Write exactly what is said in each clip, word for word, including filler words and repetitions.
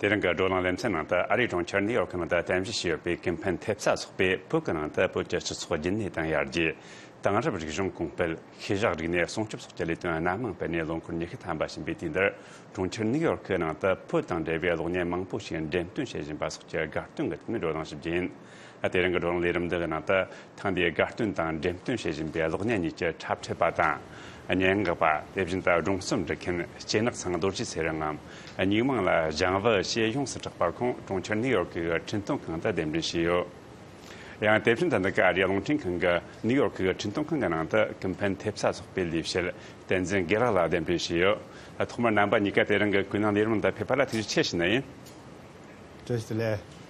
དེ་རིང་གི་བགྲོ་གླེང་ལེ་ཚན་ནང་དུ། ཨ་རིའི་གྲོང་ཁྱེར་ནིའུ་ཡོག་གི་ནང་དུ་རྟེན་གཞི་བྱས་ཡོད་པའི་ཀུན་ཕན་ཐེབས་རྩ་ཚོགས་པས་བོད་ཀྱི་ནང་དུ་བོད་ཀྱི་སྤྱི་ཚོགས་རྒྱུན་གནས་དང་ཡར་རྒྱས། དེང་རབས་རིག་གཞུང་གོང་སྤེལ། ཤེས་བྱ་རིག་གནས་སྲུང་སྐྱོབ་སོགས་ཀྱི་ལས་དོན་སྣ་མང་སྤེལ་ནས་ལོ་འཁོར་ཉི་ཤུ་ཐམ་པ་ཕྱིན་པའི་དུས་འདིར། གྲོང་ཁྱེར་ནིའུ་ཡོག་གི་ནང་དུ་བོད་དང་འབྲེལ་བའི་གློག་བརྙན་མང་པོ་ཞིག་འགྲེམས་སྟོན་བྱེད་བཞིན་པ་སོགས་ཀྱི་དགའ་སྟོན་གྱི་ཐོག་ནས་བགྲོ་གླེང་ཞིག་བྱས་ཡིན། དེ་རིང་གི་བགྲོ་གླེང་ལས་རིམ་འདི་གི་ནང་དུ། ཐེངས་འདིའི་དགའ་སྟོན་དང་འགྲེམས་སྟོན་བྱེད་བཞིན་པའི་གློག་བརྙན་གཉིས་ཀྱི་འཁྲབ་ཁྲིད་པ་དང་། སྙན་ངག་པ། དེ་བཞིན་དུ་སྒྲུང་རྩོམ་འབྲི་མཁན་སྐྱེ་ནག་ཚང་རྡོ་རྗེ་ཚེ་རིང་ངམ། སྙིགས་མ་ལ་ལྗང་བུ་ཞེས་ཡོངས་སུ་གྲགས་པ་ཁོང་གྲོང་ཁྱེར་ནིའུ་ཡོག་གི་འཕྲིན་གཏོང་ཁང་དུ་གདན་འདྲེན་བྱས་ཡོད། ཡང་དེ་བཞིན་དུ་འདི་ག་ཨ་རིའི་རླུང་འཕྲིན་ཁང་གི་ནིའུ་ཡོག་གི་འཕྲིན་གཏོང་ཁང་གི་ནང་དུ་ཀུན་ཕན་ཐེབས་རྩ་ཚོགས་པའི་ལས་བྱེད་བསྟན་འཛིན་དགེ་ལགས་ལ་གདན་འདྲེན་བྱས་ཡོད། ཐོག་མར་རྣམ་པ་གཉིས་ཀ་དེ་རིང་གི་ཀུན་གླེང་ལས་རིམ་འདི་ཕེབས་པ་ལ་ཐུགས་རྗེ་ཆེ་ཞུ་ནི་ཡིན། བཀྲ་ཤིས་བདེ་ལེགས།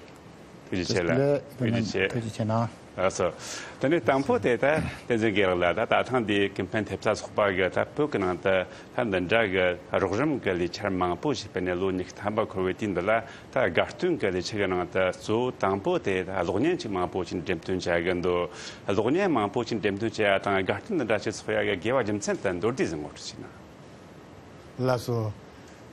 ཐུགས་རྗེ་ཆེ་ལགས། ཐུགས་རྗེ་ཆེ། ཐུགས་རྗེ་ཆེ་གནང་། ལགས་སོ། དེ་ནས་དང་པོ་དེ་ད་བསྟན་འཛིན་དགེ་ལགས་ལ། ད་ད་ཐེངས་འདིའི་ཀུན་ཕན་ཐེབས་རྩ་ཚོགས་པ་གི་ད་བོད་ཀྱི་ནང་དུ་ད་འདི་འདྲ་གི་རོགས་རམ་གྱི་ལས་འཆར་མང་པོ་ཞིག་སྤེལ་ནས་ལོ་ཉི་ཤུ་ཐམ་པ་འཁོར་བའི་དུས་འདི་ལ། ད་དགའ་སྟོན་གྱི་ལས་འཆར་གྱི་ནང་དུ་གཙོ་བོ་དང་པོ་དེ་ད་གློག་བརྙན་ཅིག་མང་པོ་ཞིག་འགྲེམས་སྟོན་བྱ་གི་འདུག་གློག་བརྙན་མང་པོ་ཞིག་འགྲེམས་སྟོན་བྱེད་ཡ་དང་དགའ་སྟོན་འདི་འདྲ་ཞིག་ཚོགས་ཡ་གི་དགོས་པ་རྒྱུ་མཚན་དེ་མདོར་བསྡུས་ཟིག་ངོ་སྤྲོད་བྱས་ན། ལགས་སོ།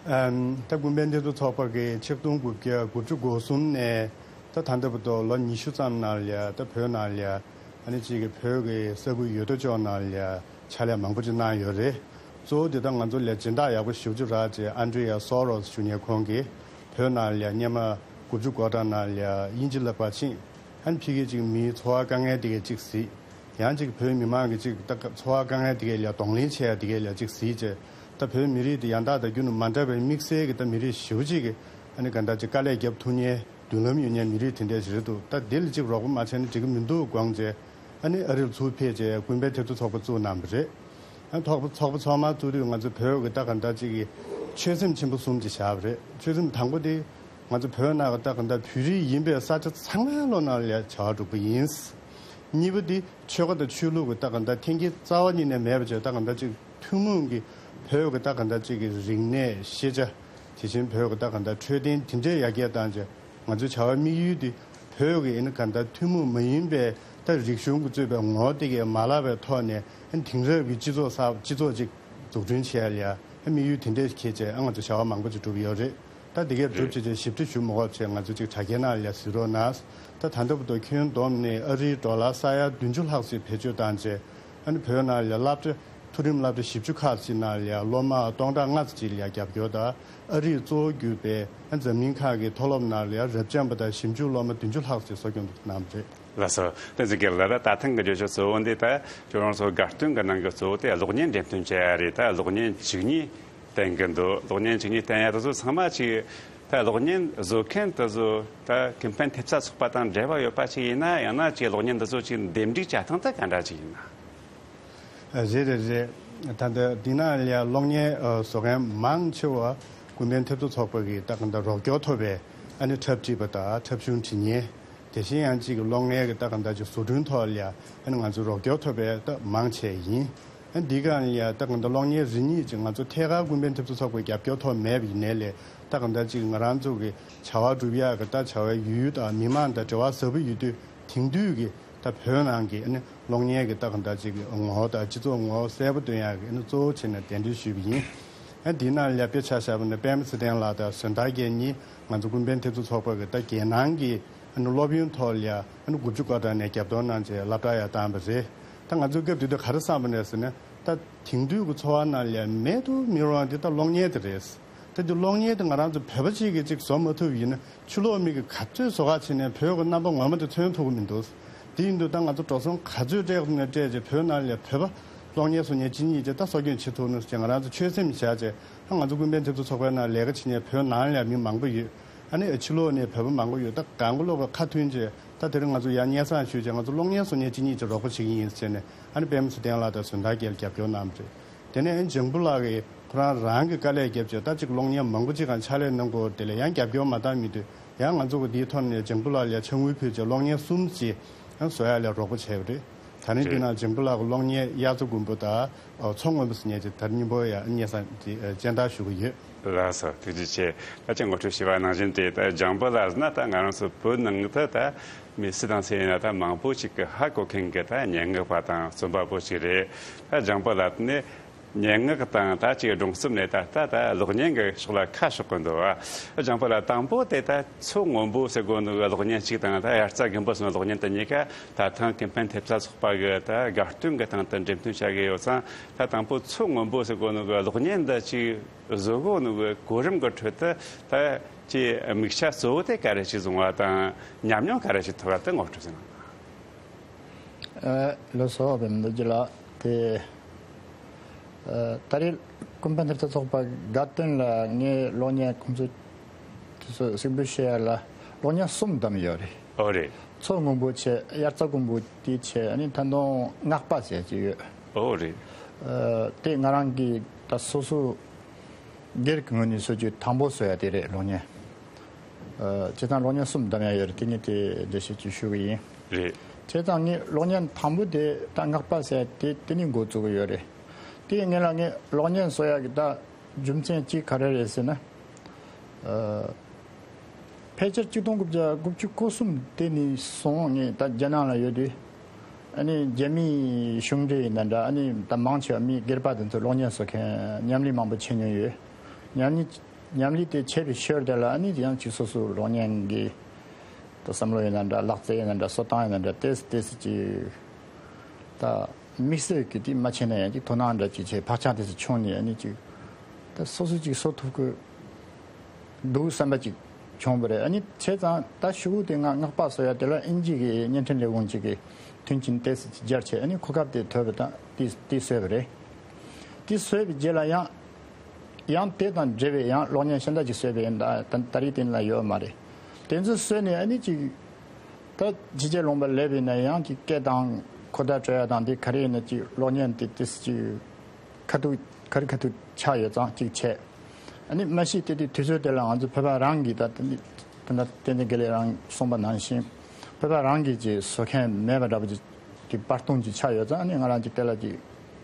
ཨམ། ད་ཀུན་ཕན་ཐེབས་རྩ་ཚོགས་པ་གིས་ཆིག་སྟོང་དགུ་བརྒྱ་དགུ་བཅུ་གོ་གསུམ་ནས་ད་ད་ལྟ་བར་དུ་ལོ་ཉི་ཤུ་ཙམ་ནང་ལ་ཡ། ད་བོད་ནང་ལ་ཡ། ཨ་ནི་གཅིག་གི་བོད་ཀྱི་ས་ཁུལ་ཡུལ་གྲུ་ཕྱོགས་ནང་ལ་ཡ་ཕྱག་ལས་མང་པོ་ཅིག་གནང་ཡོད་རེད། གཙོ་བོ་དེ་ད་ང་ཚོ་ལ་སྦྱིན་བདག་ཡག་པོ་ཞེ་པོ་ཅིག་རག་བྱས། ཨན་ཌྲི་ཡ་སོ་རོ་སི་ཞུ་མཁན་ཁོང་གིས་བོད་ནང་ལ་ཡ་སྙེ་མ་དགུ་བཅུ་གོ་གྲངས་ནང་ལ་ཡ་དབྱིན་ཇི་ལག་པ་ཕྱིན། ཨ་ནི་ཕ་གིར་ཅིག་མིའི་འཚོ་བ་དཀའ་ངལ་དེ་གའི་ཅིག་གཟིགས། ཡང་ཅིག་བོད་མི་མང་གི་ཅིག་ད་འཚོ་བ་དཀའ་ངལ་དེ་གའི་ལ་གདོང་ལེན་བྱེད་ཡ་དེ་གའི་ལ་ཅིག་གཟིགས་བྱས། ད་བོད་མི་རིགས་དེ་ཡང་དག་དང་རྒྱུན་དུ་མ་འདྲ་བའི་དམིགས་བསལ་གྱི་ད་མི་རིགས་ཞེ་པོ་ཅིག་གིས་ཨ་ནི་ག་འདྲ་ཅིག་དཀའ་ལས་རྒྱབ་ཐུབ་མཁན། མདུན་ལམ་ཡོད་མཁན་མི་རིགས་དེ་འདྲ་ཞིག་རེད་འདུག་ད་དེ་ལ་ཅིག་རོགས་པ་མ་བྱས་ན་འགྲིག་གི་མི་འདུག་དགོངས་བྱས། ཨ་ནི་ཨ་རིར་ཚུར་ཕེབས་བྱས་ཀུན་ཕན་ཐེབས་རྩ་ཚོགས་པ་བཙུགས་གནང་བ་རེད། ཨ་ནི་ཚོགས་པ་ཚོགས་པ་ཐོག་མར་བཙུགས་དུས་ང་ཚོ་བོད་ཀྱི་ད་ག་འདྲ་ཅིག་གི་ཆོད་སེམས་ཆེན་པོ་གསུམ་ཅིག་བཞག་པ་རེད། ཆོད་སེམས་དང་པོ་དེ། ང་ཚོ་བོད་ནང་གི་ད་ག་འདྲ་བོད་རིགས་ཡིན་པའི་ས་ཆ་ཚང་མའི་ལོ་ནང་ལ་ཡ་བྱ་བ་སྒྲུབ་པ་ཡིན། གཉིས་པ་དེ་ཆོལ་ཁ་དང་ཆོས་ལུགས་ཀྱི་ད་ག་འདྲ་འཐེན་འཁྱེར་རྩ་བ་ཉིད་ནས་མེད་པ་བྱས། ད་ག་འདྲ་ཅིག་ཐུན་མོང་གི་བོད་ཀྱི་ད་ག་འདྲ་ཅིག་གི་རིག་གནས་ཤེས་བྱ། དེ་བཞིན་བོད་ཀྱི་ད་ག་འདྲ་འཕྲོད་བསྟེན་དེ་འདྲའི་ཡར་རྒྱས་བཏང་བྱས། ང་ཚོའི་བྱ་བའི་དམིགས་ཡུལ་དེ་བོད་ཀྱི་ཨ་ནི་ག་འདྲ་ཐུན་མོང་མ་ཡིན་པའི་ད་རིག་གཞུང་གིས་གཙོས་པའི་ངོ་བོ་དེ་གས་མ་བརླག་པའི་ཐོག་ནས། ཨ་ནི་དེང་རབས་ཀྱི་སྤྱི་ཚོགས་གསར་སྤྱི་ཚོགས་ཅིག་འཛུགས་སྐྲུན་བྱེད་ཡ་ལ་ཡ། ཨ་དམིགས་ཡུལ་དེ་འདྲས་འཁྱེར་བྱས། ཨ་ང་ཚོ་བྱ་བ་མང་པོ་ཅིག་བསྒྲུབས་ཡོད་རེད། ད་དེ་གས་གྲུབ་བྱས་བྱས་ཞིབ་ཕྲ་ཞུ་མ་དགོས་པ་བྱས། ང་ཚོ་ཅིག་དྲ་རྒྱའི་ནང་ལ་ཡ་གཟིགས་རོགས་གནང་། ད་ད་ལྟ་བར་དུ་ཁྱོན་བསྡོམས་ནས་ཨ་རིའི་ཌོ་ལར་ས་ཡ་བདུན་ཅུ་ལྷག་ཙམ་བེད་སྤྱོད་བཏང་བྱས། ཨ་ནི་བོད་ནང་ལ་ཡ་སློབ་གྲྭ། མཐོ་རིམ་སློབ་གྲྭ་བཞི་བཅུ་ཁག་ཅིག་ནང་ལ་ཡ་སློབ་མ་སྟོང་ཕྲག་ལྔ་ཙམ་ཅིག་ལ་ཡ་རྒྱབ་སྐྱོར་དང་། ཨ་རིས་གཙོ་བོ་གྱུར་པའི་ཨ་འཛམ་གླིང་ཁག་གི་མཐོ་སློབ་ནང་ལ་ཡ་རབ་འབྱམས་པ་དང་ཞིབ་འཇུག་སློབ་མ་བདུན་ཅུ་ལྷག་ཙམ་གསོ་སྐྱོང་གནང་བ་རེད། ལགས་སོ། བསྟན་འཛིན་དགེ་ལགས་ལ། ད་ཐེངས་ཀྱི་བརྗོད་བྱ་གཙོ་བོ་འདི་ད་ཁྱོད་རང་ཚོ་དགའ་སྟོན་གྱི་ནང་གི་གཙོ་བོ་དེ་གློག་བརྙན་འགྲེམས་སྟོན་བྱེད་ཡ་རེད། ད་གློག་བརྙན་བཅུ་གཉིས་བསྟན་གྱི་འདུག་གློག་བརྙན་བཅུ་གཉིས་བསྟན་ཡ་དེ་ཚོ་ཚང་མ་ཅིག་ད་གློག་བརྙན་བཟོ་མཁན་དེ་ཚོ་ད་ཀུན་ཕན་ཐེབས་རྩ་ཚོགས་པ་དང་འབྲེལ་བ་ཡོད་པ་ཅིག་ཡིན་ན། ཡང་ན་ཅིག་གློག་བརྙན་དེ་ཚོ་ཅིག་འདེམས་སྒྲིག་བྱ་སྟངས་དེ་ག་འདྲ་ཅིག་ཡིན་ན། རེད་རེད་རེད། ད་ལྟ་འདི་ནང་ལ་ཡ་གློག་བརྙན་བཟོ་མཁན་མང་ཆེ་བ་ཀུན་ཕན་ཐེབས་རྩ་ཚོགས་པ་གི་ད་ག་འདྲ་རོགས་སྐྱོར་ཐོབ་པའི་ཨ་ནི་འཁྲབ་ཁྲིད་པ་དང་འཁྲབ་གཞུང་འབྲི་མཁན། དེ་བཞིན་ཡང་གཅིག་གི་གློག་བརྙན་གྱི་ད་ག་འདྲ་ཅིག་བཟོ་སྐྲུན་ཐོག་ལ་ཡ་ཨ་ནི་ང་ཚོ་རོགས་སྐྱོར་ཐོབ་པའི་ད་མང་ཆེ་ཡིན། ཨ་འདི་ག་ལ་ཡ་ད་ག་འདྲ་གློག་བརྙན་རེ་གཉིས་ཅིག་ང་ཚོ་ཐད་ཀར་ཀུན་ཕན་ཐེབས་རྩ་ཚོགས་པའི་རྒྱབ་སྐྱོར་ཐོག་མེད་པ་ཡིན་ནའི་ལས། ད་ག་འདྲ་ཅིག་ང་རང་ཚོ་གི་བྱ་བ་སྒྲུབ་ཡག་གི་ད་བྱ་བའི་ཡུལ་དང་མི་མང་དང་འབྲེལ་བ་ཟབ་པོ་ཡོད་དུས། དེང་དུས་ཀྱི་ད་བོད་ནང་གི་ཨ་ནི་གློག་བརྙན་གྱི་ད་ག་འདྲ་ཅིག་གི་ངོ་བོ་དང་སྤྱི་ཚོགས་ངོ་བོ་གསལ་པོ་སྟོན་ཡག་གི་ཨ་ནི་གཙོ་བོ་བྱས་ནས་གདན་འདྲེན་ཞུས་པ་ཡིན། ཨ་འདིའི་ནང་ལ་དཔེ་ཆ་བཞག་པ་ན་པད་མ་ཚེ་བརྟན་ལགས་དང་ཟོན་ཐར་རྒྱལ་གཉིས་ང་ཚོ་ཀུན་ཕན་ཐེབས་རྩ་ཚོགས་པ་གི་ད་རྒྱལ་ནང་གི་ཨ་ནི་སློབ་ཡོན་ཐོག་ལ་ཡ་ཨ་ནི་དགུ་བཅུ་གོ་གྲངས་ནས་རྒྱབ་སྐྱོར་གནང་བྱས་སློབ་གྲྭ་ཡར་བཏང་བ་རེད། ད་ང་ཚོས་སྐབས་དེ་དུས་ག་རེ་བསམ་པ་རེད་ཟེར་ན། ད་དེང་དུས་ཀྱི་འཚོ་བ་ནང་ལ་ཡ་མེད་དུ་མི་རུང་བ་འདི་ད་གློག་བརྙན་དེ་རེད། ད་འདི་གློག་བརྙན་དེ་ང་རང་ཚོ་བོད་པ་ཅིག་གིས་ཅིག་བཟོ་མ་ཐུབ་ཡིན་ན། ཕྱི་ལོགས་མི་གིས་ག་ཚོད་བཟོ་ག་བྱས་ནས་བོད་ཀྱི་རྣམ་པ་ངོ་མ་དེ་མཚོན་ཐུབ་ཀྱི་མི་འདུག་དེ་ཡིན་དུས་ད་ང་ཚོ་འགྲོ་སོང་ག་ཚོད་སྤྲད་ཐུབ་ན་སྤྲད་བྱས་བོད་ནང་ལ་བོད་པ་གློག་བརྙན་བཟོ་མཁན་གཅིག་གཉིས་ཅིག་ད་གསོ་སྐྱོང་བྱེད་ཐུབ་ན་ཟེར་ང་རང་ཚོ་ཆོད་སེམས་བཞག་བྱས། ད་ང་ཚོ་ཀུན་ཕན་ཐེབས་རྩ་ཚོགས་པའི་ནང་ལས་ཀ་བྱེད་མཁན་བོད་ནང་ལ་མི་མང་པོ་ཡོད། ཨ་ནི་ཕྱི་ལོགས་ནས་བོད་པ་མང་པོ་ཡོད། ད་གང་ག་ལོག་གི་ཁ་མཐུན་བྱས། ད་དེ་རིང་ང་ཚོ་ཡར་སྙན་སེང་ཞུས་བྱས་ང་ཚོ་གློག་བརྙན་བཟོ་མཁན་གཅིག་གཉིས་ཅིག་རོགས་པ་བྱེད་ཀྱི་ཡིན་ཟེར་ནས། ཨ་ནི་པད་མ་ཚེ་བརྟན་ལགས་དང་ཟོན་ཐར་རྒྱལ་རྒྱབ་སྐྱོར་གནང་བ་རེད། དེ་ནས་ཨ་ནི་ལྗང་བུ་ལགས་ཀྱིས་ཁོ་རང་རང་གི་དཀའ་ལས་བརྒྱབ་བྱས་ད་ཅིག་གློག་བརྙན་མང་པོ་ཅིག་གང་ཕྱག་ལས་གནང་དགོས། དེ་ལ་ཡང་རྒྱབ་སྐྱོར་མ་བཏང་མི་འདུག་ཡང་ང་ཚོ་གི་འདིའི་ཐོག་ནས་ལྗང་བུ་ལགས་ལ་ཕྱག་དངུལ་ཕུལ་བྱས་གློག་བརྙན་གསུམ་ཅིག་ཡང་བཟོ་ཡག་ལ་རོགས་པ་བྱས་པ་རེད། ད་རིང་འདི་རེད། ནང་ལྗང་བུ་ལགས་ཀྱི་གློག་བརྙན་གཡག་བཙའ་མགོན་པོ་དང་། ཨོ། མཚོ་སྔོན་པོ་ཟེར་མཁན་ཅིག་ད་རིང་སྙིང་པོ་ཡ་སྙན་སེང་ཅིག་ཨ་སྤྱན་བསྟར་ཞུ་གི་ཡོད། ལགས་སོ། ཐུགས་རྗེ་ཆེ། ད་ཅི་ངོ་སྤྲོད་ཞུས་པ་ནང་བཞིན་དེ་ད་ལྗང་བུ་ལགས་ཟེར་ན་ད་ང་རང་ཚོ་བོད་ནང་དུ་ད་མི་སུ་དང་སུ་ཡིན་ན་ད་མང་པོ་ཞིག་གིས་ཧ་གོ་མཁན་གྱི་ད་སྙན་ངག་པ་དང་རྩོམ་པ་པོ་ཞིག་རེད། ད་ལྗང་བུ་ལགས་ནི་ སྙན་ངག་དང་ད་ཅིག་སྒྲུང་རྩོམ་ནས་ད་ལྟ་ད་གློག་བརྙན་གྱི་ཕྱོགས་ལ་ཁ་ཕྱོགས་ཀྱི་འདུག་བ། ལྗང་པ་ལགས། དང་པོ་དེ་ད་མཚོ་སྔོན་པོ་ཟེར་གོ་ནོ་གི་གློག་བརྙན་གཅིག་དང་ད་དབྱར་རྩྭ་དགུན་འབུ་ཟེར་གློག་བརྙན་དེ་གཉིས་ཀ་ད་ཐེངས་ཀུན་ཕན་ཐེབས་རྩ་ཚོགས་པ་གི་ད་དགའ་སྟོན་གྱི་སྟེང་དུ་འགྲེམས་སྟོན་བྱ་གི་ཡོད་ཙང་། ད་དང་པོ་མཚོ་སྔོན་པོ་ཟེར་གོ་ནོ་གི་གློག་བརྙན་འདི་ཅིག་བཟོ་གོ་ནོ་གི་གོ་རིམ་གྱི་ཁྲོད་དུ་ད་ཅིག་དམིགས་བྱ་གཙོ་བོ་དེ་ག་རེ་ཞིག་བཟུང་བ་དང་ཉམས་མྱོང་ག་རེ་ཞིག་ཐོབ་པ་དེ་ངོ་སྤྲོད་ཟིན། ཨ། ལགས་སོ། བེམ་འདུ་ཇི་ལགས། དེ། ཨ། ད་རེས་ཀུན་ཕན་ཐེབས་རྩ་ཚོགས་པ་དགའ་སྟོན་ལ་ངས་གློག་བརྙན་ཁོང་ཚོ་དེ་ཚོ་གཟིགས་འབུལ་བྱེད་ཡ་ལ་གློག་བརྙན་གསུམ་བདམས་ཡོད་རེད། ཨོ་རེད། མཚོ་སྔོན་པོ་བྱས། དབྱར་རྩྭ་དགུན་འབུ་དེ་བྱས། ཨ་ནི་ད་དུང་སྔགས་པ་ཟེར་གྱི་ཡོད། ཨོ་རེད། ཨ། དེ་ང་རང་གིས་ད་སོ་སོ་སྒེར་གྱི་ངོས་ནས་བཟོ་རྒྱུ་དང་པོ་བཟོ་ཡ་དེ་རེད། གློག་བརྙན། ཨ། བྱས་ཙང་གློག་བརྙན་གསུམ་བདམས་ཡ་ཡོད་རེད། དེ་ངས་དེ་འགྲེལ་བཤད་ཅིག་ཞུ་གི་ཡིན། རེད། བྱས་ཙང་ངས་གློག་བརྙན་དང་པོ་དེ་ད་སྔགས་པ་ཟེར་དེ་དེ་ནས་འགོ་བཙུགས་ཀྱི་ཡོད་རེད། དེ་ཡི་སྔོན་ལ་ངས་གློག་བརྙན་བཟོ་ཡ་གི་ད་རྒྱུ་མཚན་གཅིག་ག་རེ་རེད་ཟེར་ན། ཨ། ཕལ་ཆེར་གཅིག་སྟོང་དགུ་བརྒྱ་དགུ་བཅུ་གོ་གསུམ་དེ་ནས་བཟུང་ངས་ད་རྒྱ་ནག་ལ་ཡོད་དུས། ཨ་ནི་རྒྱ་མིའི་གཞུང་འབྲེལ་ཡིན་ན་འདྲ། ཨ་ནི་ད་མང་ཆེ་བ་མི་སྒེར་པ་དེ་ཚོ་གློག་བརྙན་བཟོ་མཁན་ཉམས་ལེན་མང་པོ་བྱེད་མྱོང་ཡོད། ཉམས་ལེན། ཉམས་ལེན་དེ་བྱས་པའི་ཞོར་དེ་ལ་ཨ་ནི་ཡང་ཅིག་སོ་སོའི་གློག་བརྙན་གྱི་ད་བསམ་བློ་ཡིན་ན་འདྲ། ལག་རྩལ་ཡིན་ན་འདྲ། བཟོ་སྟངས་ཡིན་ན་འདྲ། ཏོག་ཙམ་ཏོག་ཙམ་ཅིག་ད་དམིགས་བསལ་གྱི་དེ་མ་བྱས་ན་ཡང་ཅིག་དོ་སྣང་འདྲ་ཅིག་བྱས། བག་ཆགས་ཏོག་ཙམ་བྱུང་ནས་ཨ་ནི་ཅིག་ད་སོ་སོ་ཅིག་བཟོ་ཐུབ་ཀྱི་འདུག་བསམ་པ་ཅིག་བྱུང་བ་རེད། ཨ་ནི་བྱས་ཙང་ད་ཞུ་གུ་དེ་ང་སྔགས་པ་བཟོ་ཡ་དེ་ལ་ཨིན་ཇི་གི་བརྙན་འཕྲིན་ལས་ཁང་ཅིག་གིས་མཐུན་རྐྱེན་ཏོག་ཙམ་ཅིག་སྦྱར་བྱས། ཨ་ནི་གོ་སྐབས་དེ་ཐོབ་པ་དང་དེ་དེ་བཟོས་པ་རེད། དེ་བཟོས་པའི་རྗེས་ལ་ཡང་། ཡང་དེ་དང་འབྲེལ་བའི་ཡང་གློག་བརྙན་གཞན་དག་ཅིག་བཟོས་པ་ཡིན། ད་ད་ད་རེས་དེ་ལ་ཡོད་མ་རེད། དེ་ཚོ་བཟོས་ནས་ཨ་ནི་ཅིག་ད་ཕྱི་རྒྱལ་ལུང་པ་སླེབས་པ་ཡིན་ན་ཡང་ཅིག་སྐད་དང་གོ་བརྡ་སྤྲོད་ཡ་དང་དེ་ག་རེ་ཡིན་ན་ཅིག་གློག་བརྙན་དེ་ཏོག་ཙམ་ཅིག་ཁ་ཐུག་ག་རེ་ཁ་ཐུག་ཆགས་ཡོད་ཙང་ཅིག་བྱས། ཨ་ནི་མ་གཞི་དེ་དུས་དུས་ཚོད་དེ་ལ་ང་ཚོ་བོད་པ་རང་གིས་ད་དེ་ནི་ད་ད་བསྟན་འཛིན་དགེ་ལེགས་རང་གསུངས་པ་ནང་བཞིན་བོད་པ་རང་གིས་ཅིག་བཟོ་མཁན་མེད་པ་འདྲ་པོ་ཅིག་གི་བར་སྟོང་ཅིག་ཆགས་ཡོད་ཙང་། ཨ་ནི་ང་རང་ཅིག་དེ་ལ་ཅིག་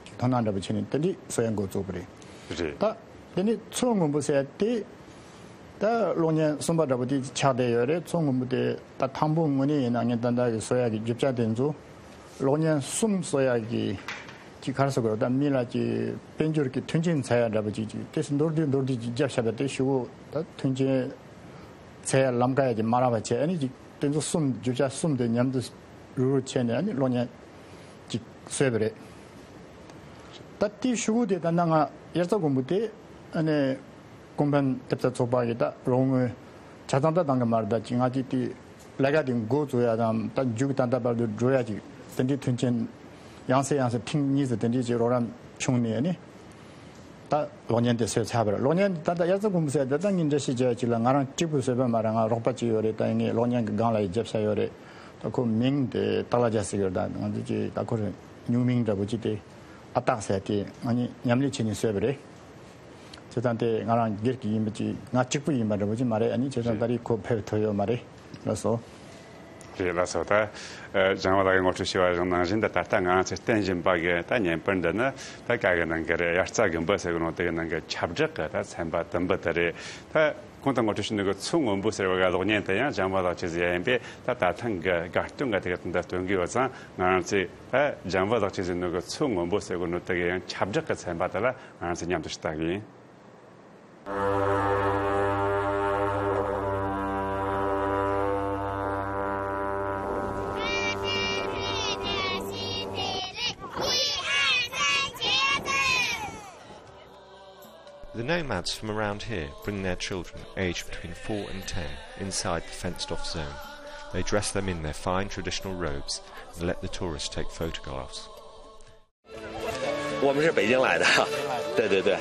ཅིག་དོ་སྣང་འདྲ་པོ་བྱས་ནས་དེ་འདྲ་བཟོ་ཡ་འགོ་བཙུགས་པ་རེད། རེད། ད་དེ་ནི་མཚོ་སྔོན་པོ་ཟེར་ཡ་དེ་ད་གློག་བརྙན་གསུམ་པ་འདྲ་པོ་དེ་ཆགས་བསྡད་ཡོད་རེད། མཚོ་སྔོན་པོ་དེ་ད་དང་པོ་དངོས་གནས་ཡིན་ན་ངས་ད་ལྟ་གི་བཟོ་ཡ་གི་རྒྱུ་ཆ་དེ་ཚོ་གློག་བརྙན་གསུམ་བཟོ་ཡ་གི་ཅིག་ག་རེ་ཟེར་དགོས་རེད། ད་མི་ལ་ཅིག་དཔལ་འབྱོར་གྱི་མཐུན་རྐྱེན་འཚོལ་ཡ་འདྲ་པོ་ཅིག་ཅིག་དེ་མདོར་བསྡུས་མདོར་བསྡུས་ཅིག་བརྒྱབ་བཞག་པ་དེ་ཞུ་གུ་ད་མཐུན་རྐྱེན་འཚོལ་ཡ་ལམ་ཀ་ཡ་ཅིག་མ་རག་པ་བྱས། ཨ་ནི་ཅིག་དེ་ཚོ་གསུམ། རྒྱུ་ཆ་གསུམ་དེ་མཉམ་དུ་རུག་རུག་བྱས་ནས་ཨ་ནི་གློག་བརྙན་ཅིག་བཟོས་པ་རེད། ད་དེའི་ཞུ་གུ་དེ་ད་ལྟ་ང་དབྱར་རྩྭ་དགུན་འབུ་དེ་ཨ་ནི་ཀུན་ཕན་ཐེབས་རྩ་ཚོགས་པ་གི་ད་རོགས་དངུལ་ཆ་ཚང་ད་བཏང་གི་མ་རེད། ད་ཅིག་ང་ཅིག་དེ་ལས་ཀ་དེ་འགོ་བཙུགས་ཡ་དང་ད་མཇུག་ད་ལྟ་བར་དུ་འགྲོ་ཡ་ཅིག་དེ་འདྲའི་མཐུན་རྐྱེན་ཡང་སེ་ཡང་སེ་ཐེངས་གཉིས་ཙམ་དེ་འདྲའི་ཅིག་རོགས་རམ་བྱུང་ནས་ཨ་ནི། ད་གློག་བརྙན་དེ་བཟོས་ཚར་བ་རེད། གློག་བརྙན་དེ་ད་ལྟ་དབྱར་རྩྭ་དགུན་འབུ་ཟེར་དེ་ད་ངས་འགྲེལ་བཤད་བརྒྱབ་ཡ་ཅིག་ལ་ང་རང་གཅིག་པུས་བཟོས་པ་མ་རེད། ང་རོགས་པ་ཅིག་ཡོད་རེད། ད་ངས་གློག་བརྙན་གྱི་སྒང་ལ་ཡི་རྒྱབ་ཤ་ཡོད་རེད། ད་ཁོ་མིང་དེ་སྟག་ལྷ་རྒྱལ་ཟེར་གི་རེད། ད་ང་ཚོ་ཅིག་ད་ཁོ་རེ་སྨྱུག་མིང་འདྲ་པོ་ཅིག་དེ་ཨ་སྟག་ཟེར་དེ་ང་གཉིས་མཉམ་ལས་བྱས་ནས་བཟོས་པ་རེད། བྱས་ཙང་དེ་ང་རང་སྒེར་གྱི་ཡིན་པ་ཅིག་ང་གཅིག་པུ་ཡིན་པ་འདྲ་པོ་ཅིག་མ་རེད། ཨ་ནི་བྱས་ཙང་ད་རེས་ཁོ་ཕེབས་ཐུབ་ཡོད་མ་རེད། ལགས་སོ། རེད། ལགས་སོ། ད་ཨ་ལྗང་བ་ལགས་ཀྱིས་ངོ་སྤྲོད་བྱས་པ་རང་ནང་བཞིན་དུ་ད་ལྟ་ང་རང་ཚོས་བསྟན་བཞིན་པ་གི་ད་བརྙན་པར་འདི་ནི་ད་ག་གི་ནང་གི་རེད། དབྱར་རྩྭ་དགུན་འབུ་ཟེར་གི་ནོ་དེ་གི་ནང་གི་ཁྱབ་བསྒྲགས་གི་ད་ཚན་པ་དུམ་བུ་དེ་རེད། ད་གོང་དུ་ངོ་སྤྲོད་བྱས་ནོ་གི་མཚོ་སྔོན་པོ་ཟེར་བ་གི་གློག་བརྙན་དེ་ཡང་ལྗང་བ་ལགས་ཀྱིས་བཟོས་ཡིན་པས། ད་ད་ཐེངས་གི་དགའ་སྟོན་གི་དེ་གི་དོན་གི་ཡོད་ཙང་། ང་རང་ཚོས་ད་ལྗང་བ་ལགས་ཀྱིས་བཟོས་ནོ་གི་མཚོ་སྔོན་པོ་ཟེར་གི་ནོ་དེ་གི་ཡང་ཁྱབ་བསྒྲགས་གི་ཚན་པ་དེ་ལ་ང་རང་ཚོས་མཉམ་དུ་ལྟ་གི་ཡིན། The nomads from around here bring their children, aged between four and ten, inside the fenced-off zone. They dress them in their fine traditional robes and let the tourists take photographs. 我们是北京来的，对对对。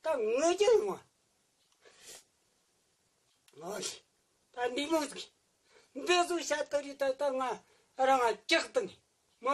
ད་ངུ་རྒྱུ་ཡོང་བ། ཨོ། ད་འདི་མོ་ཟིག་འདི་ཟིག་བཤད་ཐུབ་རེད། ད་ད་ང་རང་ང་སྐྲག་དང་མ།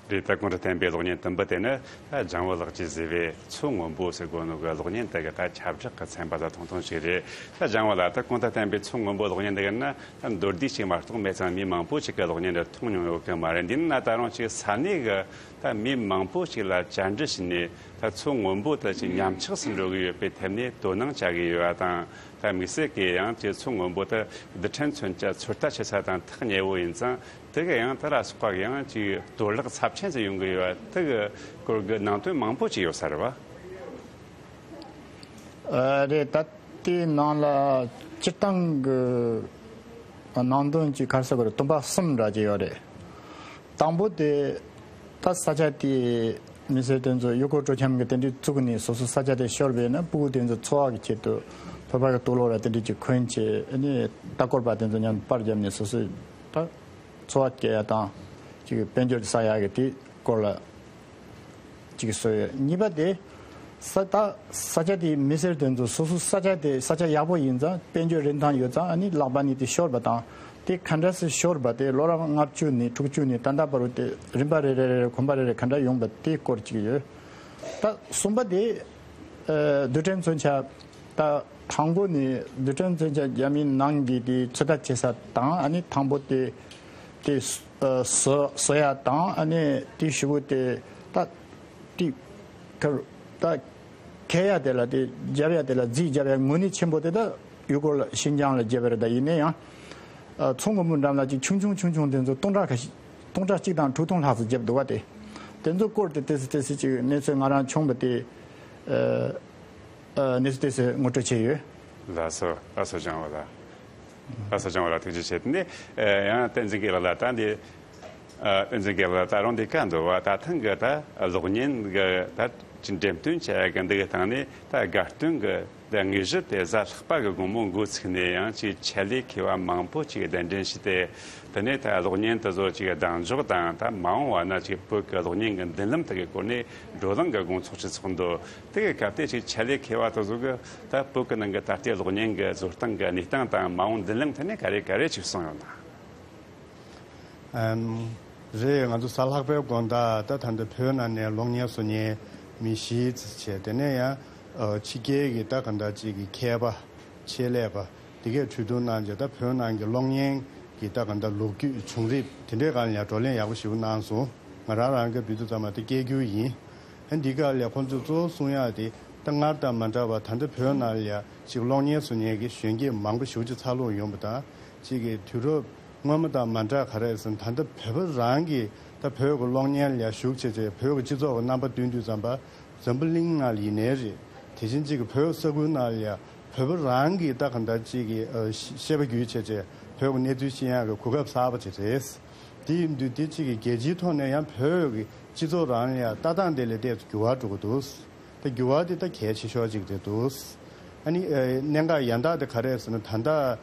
རེད། ད་གོང་དུ་བསྟན་པའི་གློག་བརྙན་དུམ་བུ་དེ་ནི་ད་ལྗང་བུ་ལགས་ཀྱིས་བཟོས་པའི་མཚོ་སྔོན་པོ་ཟེར་གོ་ནོ་གི་གློག་བརྙན་དེ་གི་ད་ཁྱབ་བསྒྲགས་ཀྱི་ཚན་པ་ལ་ཐུང་ཐུང་ཞིག་རེད། ད་ལྗང་བུ་ལགས། ད་གོང་དུ་བསྟན་པའི་མཚོ་སྔོན་པོ་གློག་བརྙན་དེ་གི་ན་ད་མདོར་བསྡུས་ཤིག་མ་གཏོགས་མེད་ཙང་མི་མང་པོ་ཞིག་གི་གློག་བརྙན་དེ་མཐོང་མྱོང་ཡོད་གི་མ་རེད། འདི་ནི་ད་རུང་ཅིག་ས་གནས་གི་ད་མི་མང་པོ་ཞིག་ལ་བཅར་འདྲི་བྱས་ནས་ད་མཚོ་སྔོན་པོ་དེ་ཅིག་ཉམས་ཆག་སུ་འགྲོ་གི་ཡོད་པའི་ཐད་ནས་དོ་སྣང་བྱ་གི་ཡོད་པ་དང་། ད་དམིགས་བསལ་གྱིས་ཡང་ཅིག་མཚོ་སྔོན་པོ་དེ་རྡུལ་ཕྲན་མཚོན་ཆ་ཚོད་ལྟ་བྱེད་ས་དང་ཐག་ཉེ་བོ་ཡིན་ཙང་། དེ་ག་ཡང་དེ་ལ་སོགས་པ་ཡང་ཅིག་གཏོར་བརླག་ཚབས་ཆེན་ཟིག་ཡོང་གི་ཡོད་པ་དེ་གི་སྐོར་གྱི་ནང་དོན་མང་པོ་ཅིག་ཡོད་ས་རེད་བ། ཨ། རེད། ད་དེའི་ནང་ལ་སྤྱིར་བཏང་གི་ནང་དོན་གྱི་ག་རེ་ཟེར་དགོས་རེད། དུམ་པ་གསུམ་འདྲ་ཅིག་ཡོད་རེད། དང་པོ་དེ་ད་ས་ཆ་དེའི་མི་སེར་དེ་ཚོ་གཡུལ་འཁོར་སྤྲོ་འཆམ་གྱི་དེ་འདྲའི་བཙུགས་ནས་སོ་སོ་ས་ཆ་དེ་ཤོར་བས་ན་སྤུ་གུ་དེ་ཚོ་འཚོ་བ་གི་ཆེད་དུ་བོད་པ་གི་དུག་ལོག་ར་དེ་འདྲའི་ཅིག་གོན་བྱས། ཨ་ནི་ལྟ་སྐོར་པ་དེ་ཚོ་མཉམ་དུ་པར་བརྒྱབ་ནས་སོ་སོའི་ད་འཚོ་བ་སྐྱེལ་ཡ་དང་ཅིག་དཔལ་འབྱོར་བསགས་ཡག་གི་དེ་སྐོར་ལ་ཅིག་བཟོས་ཡོད། གཉིས་པ་དེ་ས་ད་ས་ཆ་དེའི་མི་སེར་དེ་ཚོ་སོ་སོ་ས་ཆ་དེ་ས་ཆ་ཡག་པོ་ཡིན་ཙང་དཔལ་འབྱོར་རིན་ཐང་ཡོད་ཙང་། ཨ་ནི་ལག་པ་ནས་དེ་ཤོར་བ་དང་། དེ་ག་འདྲ་སེ་ཤོར་བ་དེ་ལོ་རབས་ལྔ་བཅུ་ནས་དྲུག་ཅུ་ནས་ད་ལྟ་བར་དུ་དེ་རིམ་པ་རེ་རེ་རེ་རེ་གོམ་པ་རེ་རེ་ག་འདྲ་ཡོང་བ་དེའི་སྐོར་ཅིག་ཡོད། ད་གསུམ་པ་དེ་ཨ་རྡུལ་ཕྲན་མཚོན་ཆ། ད་དང་པོ་ནས་རྡུལ་ཕྲན་མཚོན་ཆ་རྒྱ་མིའི་ནང་གི་དེ་ཚོད་ལྟ་བྱེད་ས་དང་། ཨ་ནི་དང་པོ་དེ་དེ་ཨ་བཟོ་བཟོ་ཡ་དང་། ཨ་ནི་དེ་གཞུག་གུ་དེ་ད་དེ་གར་ད་འཁྱེར་ཡ་དེ་ལ་དེ་རྒྱབ་ཡ་དེ་ལ་རྫས་རྒྱབ་ཡ་དངོས་གནས་ཆེན་པོ་དེ་ད་ཡུལ་སྐོར་ལ་ཤིན་ཅང་ལ་རྒྱབ་པ་རེད། ད་ཡིན་ན་ཡང་ཨ་མཚོ་སྔོན་པོ་འགྲམ་ལ་ཅིག་ཆུང་ཆུང་ཆུང་ཆུང་དེ་ཚོ་སྟོང་ཕྲག་ཁ་ཤས། སྟོང་ཕྲག་གཅིག་དང་དྲུག་སྟོང་ལྷག་ཙམ་བརྒྱབ་འདུག་བ། དེ་དེ་ཚོ་སྐོར་དེ་ཏོག་ཙམ་ཏོག་ཙམ་ཅིག་གནས་ཚུལ་ང་རང་བྱུང་བ་དེ་ཨ་ཨ་གནས་ཚུལ་ཏོག་ཙམ་ངོ་སྤྲོད་བྱས་ཡོད། ལགས་སོ། ལགས་སོ། ལྗང་བུ་ལགས། ལགས་སོ། ལྗང་བུ་ལགས་ཐུགས་རྗེ་ཆེ། དེ་ནས་ཨ་ཡང་བསྟན་འཛིན་དགེ་ལགས་ལ་ད་འདི་ཨ་བསྟན་འཛིན་དགེ་ལགས་ད་རུང་འདི་ག་འདུག་བ། ད་ཐེངས་གི་ད་གློག་བརྙན་གི་ད་ཅིག་འགྲེམས་སྟོན་བྱ་ཡ་གི་འདི་གི་སྟེང་ནས་ད་དགའ་སྟོན་གི་ད་དངོས་གཞི་དེ་གཟའ་ལྷག་པ་གི་དགོང་མོ་འགོ་ཚུགས་ནས་ཡང་ཅིག་ཆེད་ལས་མཁས་པ་མང་པོ་ཅིག་གདན་འདྲེན་བྱས་ཏེ། དེ་ནས་ད་གློག་བརྙན་དེ་ཚོ་ཅིག་གདེང་འཇོག་དང་། ད་མ་འོངས་པ་ན་ཅིག་བོད་ཀྱི་གློག་བརྙན་གྱི་མདུན་ལམ་དེ་གི་སྐོར་ནས་བགྲོ་གླེང་གི་དགོང་ཚོགས་ཅིག་ཚོགས་འདུག་དེ་གི་སྐབས་དེ་ཅིག་ཆེད་ལས་མཁས་པ་དེ་ཚོ་གི་ད་བོད་ཀྱི་ནང་གི་ད་ལྟའི་གློག་བརྙན་གྱི་བཟོ་སྟངས་ཀྱི་གནས་སྟངས་དང་མ་འོངས་མདུན་ལམ་ཐད་ནས་ག་རེ་ག་རེ་ཅིག་གསུངས་ཡོད་ན། ཨམ། རེད། ང་ཚོ་གཟའ་ལྷག་པའི་དགོང་དག་ད་ད་ལྟ་བོད་ནང་ནས་གློག་བརྙན་བཟོ་མཁན་མི་བཞི་ཙམ་བྱས། དེ་ནས་ཡང་ཨ་ཕྱི་རྒྱལ་གྱི་ད་ག་འདྲ་ཅིག་གི་མཁས་པ། ཆེད་ལས་པ་དེ་གས་གྲོས་བསྡུར་གནང་རྗེས། ད་བོད་ནང་གི་གློག་བརྙན་གྱི་ད་ག་འདྲ་ལོ་རྒྱུས་བྱུང་རིམ་དེ་འདྲའི་སྒང་ལ་ཡང་བགྲོ་གླེང་ཡག་པོ་ཞིག་གནང་སོང་། ང་རང་རང་གི་བོད་དུ་ཚང་མ་དེ་སྐད་སྒྱུར་ཡིན། ཨ་འདི་ག་ལ་ཁོང་ཚོས་གཙོ་བོ་གསུང་ཡག་དེ་ད་སྔར་དང་མ་འདྲ་བ། ད་ལྟ་བོད་ནང་ལ་ཡ་ཅིག་གློག་བརྙན་བཟོ་མཁན་གྱི་གཞོན་སྐྱེས་མང་པོ་ཞེ་པོ་ཅིག་འཚར་ལོངས་ཡོང་བ་དང་། ཅིག་གི་དུས་རབས་སྔོན་མ་དང་མ་འདྲ་ག་རེ་ཟེར་ན། ད་ལྟ་བོད་པ་རང་གི་ད་བོད་ཀྱི་གློག་བརྙན་ལ་ཡ་ཞུགས་བྱས་བྱས། བོད་ཀྱི་སྤྱི་ཚོགས་ཀྱི་རྣམ་པ་སྟོན་དུས་ཙམ་པ། འཛམ་བུ་གླིང་ནང་ལ་ཡིན་ནའི་རེད། དེ་བཞིན་གཅིག་གི་བོད་ས་ཁུལ་ནང་ལ་ཡ་བོད་པ་རང་གིས་ད་གང་ལྟར་གཅིག་གི་ཨ་ཤེས་པ་བརྒྱུད་བྱས་བྱས་བོད་ཀྱི་གནས་ཚུལ་ཤེས་ཡག་གི་གོ་སྐབས་གསར་པ་ཅིག་རེད། དེ་ཡིན་དུས་དེ་གཅིག་གི་རྒྱལ་སྤྱིའི་ཐོག་ནས་ཡང་བོད་ཀྱི་སྤྱི་ཚོགས་རང་ལ་ཡ་ལྟ་སྟངས་དེ་ལ་ཏོག་ཙམ་འགྱུར་བ་འགྲོ་གི་འདུག་ད་འགྱུར་བ་དེ་ད་གལ་ཆེ་ཤོས་ཅིག་རེད་འདུག་ཨ་ནི་ཨ་གནད་འགག་ཡང་དག་དེ་ག་རེ་རེད་ཟེར་ན། ད་ལྟ་